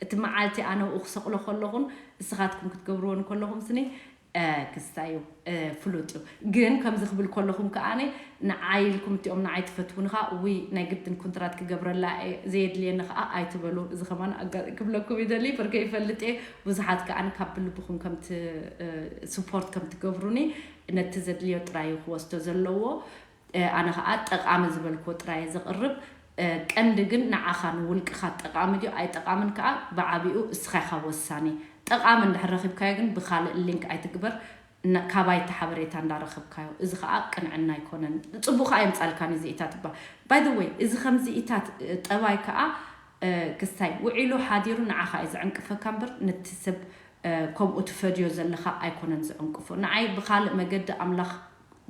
እቲ መዓልቲ ኣነ ብኡ ክሰቕሎ ከለኹን እስኻትኩም ክትገብርዎ እንከለኹም ስኒ እ፣ ክስታይ እዩ እ፣ ፍሉጥ እዩ። ግን ከምዚ ክብል ከለኹም ከዓኒ ንዓይ ኢልኩም እቲኦም ንዓይ ትፈትውንኻ ውይ ናይ ግድን ኩንትራት ክገብረላ እየ ዘየድልየኒ ከዓ ኣይትበሉ። እዚ ከማን ኣጋ- ክብለኩም ይደሊ። በርከ ይፈልጥ እየ ብዙሓት ከዓኒ ካብ ብልብኹም ከምቲ እ፣ ስፖርት ከም ትገብሩኒ ነቲ ዘድልዮ ጥራይ እዩ ክወስዶ ዘለዎ። እ፣ ኣነ ከዓ ጠቃሚ ዝበልክዎ ጥራይ እየ ዘቕርብ። እ፣ ቀንዲ ግን ንዓኻ ንውልቅኻ ጠቃሚ ድዩ ኣይጠቃምን ከዓ ብዓቢኡ እስኻ ኢኻ ወሳኒ። ጠቃሚ እንድሕር ረኺብካዮ ግን ብካልእ ሊንክ ኣይትግበር። ና- ካባይ እቲ ሓበሬታ እንዳረኸብካዮ። እዚ ከዓ ቅንዕና ኣይኮነን። ፅቡቅ ከዓ የምፃልካን እዚኢታት ይባል። By the way፣ እዚ ከምዚኢታት እ፣ ጠባይ ከዓ እ፣ ክስታይ ውዒሉ ሓዲሩ ንዓኻ እዩ ዝዕንቅፈካ እምበር ነቲ ሰብ እ፣ ከምኡ ትፈድዮ ዘለኻ ኣይኮነን ዝዕንቅፎ። ንዓይ ብኻልእ መገዲ ኣምላኽ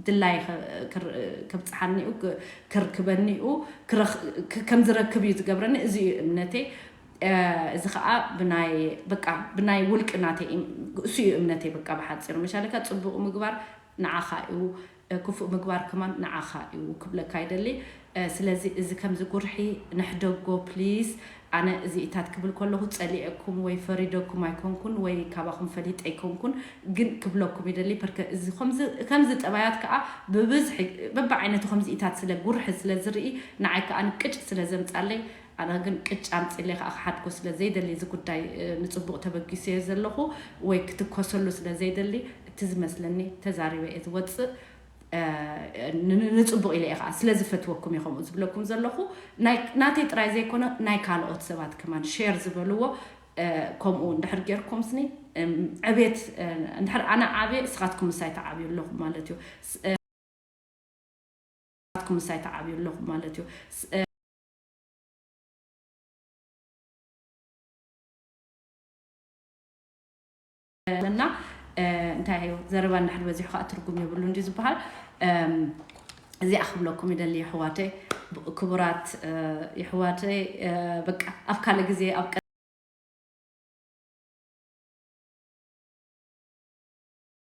ድላይ ከ- ክር- ከብጽሓኒኡ ክ- ክርክበኒኡ ክረኽ- ክ- ከም ዝረክብ እዩ ዝገብረኒ። እዚ እዩ እምነተይ። እ፣ እዚ ከዓ ብናይ በቃ ብናይ ውልቂ ናተይ እም- እሱ እዩ እምነተይ። በቃ ብሓፂሩ መሻለካ ፅቡቅ ምግባር ንዓኻ እዩ፣ እ፣ ክፉእ ምግባር ከማን ንዓኻ እዩ ክብለካ ይደሊ። እ፣ ስለዚ እዚ ከምዚ ጉርሒ ንሕደጎ ፕሊስ። ኣነ እዚኢታት ክብል ከለኹ ጸሊኤኩም ወይ ፈሪደኩም ኣይኮንኩን ወይ ካባኹም ፈሊጠ ኣይኮንኩን፣ ግን ክብለኩም ይደሊ። ፐርከ እዚ ከምዚ ከምዚ ጠባያት ከኣ ብብዝሒ በብዓይነቱ ከምዚኢታት ስለ ጉርሒ ስለ ዝርኢ ንዓይ ከኣ ንቅጭ ስለ ዘምጻለይ ኣነ ግን ቅጭ ኣምጺለይ ከኣ ክሓድጎ ስለ ዘይደሊ እዚ ጉዳይ እ፣ ንጽቡቕ ተበጊሰዮ ዘለኹ ወይ ክትኮሰሉ ስለ ዘይደሊ እቲ ዝመስለኒ ተዛሪበ እየ ዝወጽእ። እ፣ ን- ን- ንጽቡቕ ኢለ እየ ከዓ ስለ ዝፈትወኩም እየ ከምኡ ዝብለኩም ዘለኹ። ናይ ናተይ ጥራይ ዘይኮነ ናይ ካልኦት ሰባት ከማን ሼር ዝበልዎ እ፣ ከምኡ እንድሕር ጌርኩም ስኒ እም፣ ዕቤት እ፣ እንድሕር ኣነ ዓብየ እስኻትኩም ምሳይ ተዓብዩ ኣለኹም ማለት እዩ። ስ- እ፣ እስኻትኩም ምሳይ ተዓብዩ ኣለኹም ማለት እዩ። ስ- እ፣ እና እ፣ እንታይ እዩ ዘረባ እንድሕር በዚሑ ከዓ ትርጉም የብሉ እንዲ ዝበሃል። እም፣ እዚኣ ክብለኩም ይደሊ የሕዋተይ፣ ብ- ክቡራት እ፣ የሕዋተይ እ፣ በቃ ኣብ ካልእ ግዜ ኣብ ቀ-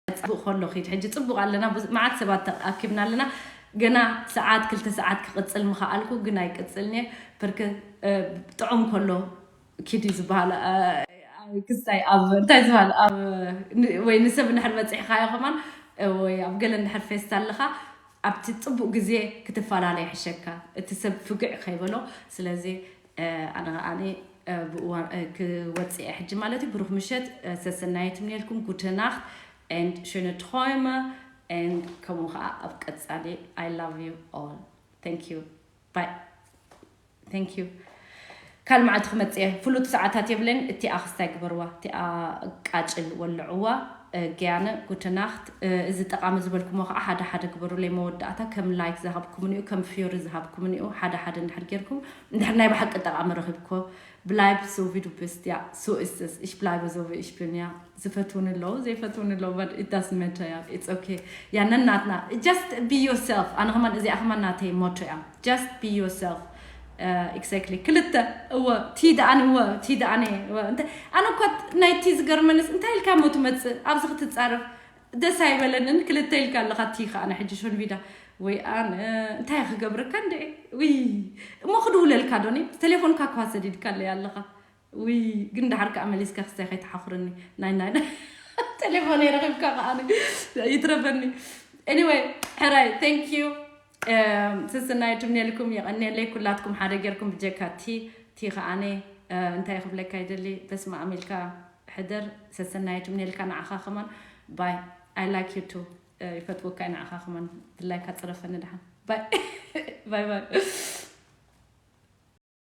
ጽቡቅ ከሎ ኺድ ሕጂ ጽቡቅ ኣለና። ብዙ- መዓት ሰባት ተኣኪብና ኣለና። ገና ሰዓት ክልተ ሰዓት ክቅጽል ምኸኣልኩ ግን ኣይቅጽልን እየ። ብርክ እ፣ ጥዑም ከሎ ኪዲ ዝበሃል እ፣ ክስታይ ኣብ እንታይ ዝበሃል ኣብ ን- ወይ ንሰብ እንድሕር በፂሕካዮ ከማን እ፣ ወይ ኣብ ገለ እንድሕር ፌስታ ኣለኻ ኣብቲ ጽቡቅ ግዜ ክትፈላለ ይሕሸካ። እቲ ሰብ ፍግዕ ከይበሎ። ስለዚ እ፣ ኣነ ከዓኒ እ፣ ብእዋን እ፣ ክወፅእ እየ ሕጂ ማለት እዩ። ብሩክ ምሸት እ፣ ሰሰናየት ምኔልኩም ጉተናኽት and schöne Träume and ከምኡ ከዓ ኣብ ቀፃሊ I love you all. Thank you. Bye. Thank you. ካልእ መዓልቲ ክመፅእ እየ። ፍሉጥ ሰዓታት የብለን። እቲኣ ክስታይ ግበርዋ፣ እቲኣ ቃጭል ወልዕዋ። እ፣ ገያነ ጉተናኽት። እ፣ እዚ ጠቃሚ ዝበልኩሞ ከዓ ሓደ ሓደ ግበሩለይ። መወዳእታ ከም ላይክ ዝሃብኩምኒኡ ከም ፊዮሪ ዝሃብኩምኒኡ ሓደ ሓደ እንድሕር ጌርኩም እንድሕር ናይ ብሓቂ ጠቃሚ ረኺብኮ ብላይብ ሶ ቪዱ ቤስት ያ ሶ እስትስ እሽ ብላይብ ዞ እሽ ብንያ ዝፈትውኒ ኣለዉ ዘይፈትውኒ ኣለዉ but it doesn't matter ያ it's okay። ያ ነናትና just be yourself። ኣነ ከማን እዚኣ ከማን ናተይ ሞቶ እያ። Just be yourself። Exactly ክልተ። እወ ቲ ደኣኒ እወ ቲ ደኣኒ እወ እንተ ኣነ እኳ ናይ ቲ ዝገርመንስ እንታይ ኢልካ ሞ ትመጽእ ኣብዚ ክትጻረፍ ደስ ኣይበለንን። ክልተ ኢልካ ኣለኻ ቲ ከኣ ሕጂ ሾንቪዳ ወይ ኣነ እንታይ ክገብረካ እንደ ወይ እሞ ክድውለልካ ዶኒ ቴሌፎንካ እኳ ሰዲድካ ኣለይ ኣለኻ። ውይ ግን ደሓር ከዓ መሊስካ ክሳይ ከይተሓኹርኒ ናይ ናይ ቴሌፎን የረኺብካ ከዓ ይትረፈኒ። Anyway ሕራይ thank you። ስስናይ ትምኔልኩም የቐኔለይ ኩላትኩም ሓደ ጌርኩም ብጀካ ቲ ቲ ከዓነ እንታይ ክብለካ ይደሊ በስመ ኣም ኢልካ ሕደር። ሰሰናይ ትምኔልካ ንዓኻ ከማን ባይ I like you too። ይፈትወካ ንዓኻ ከማን ድላይካ ፅረፈኒ ድሓን ባይ ባይ ባይ።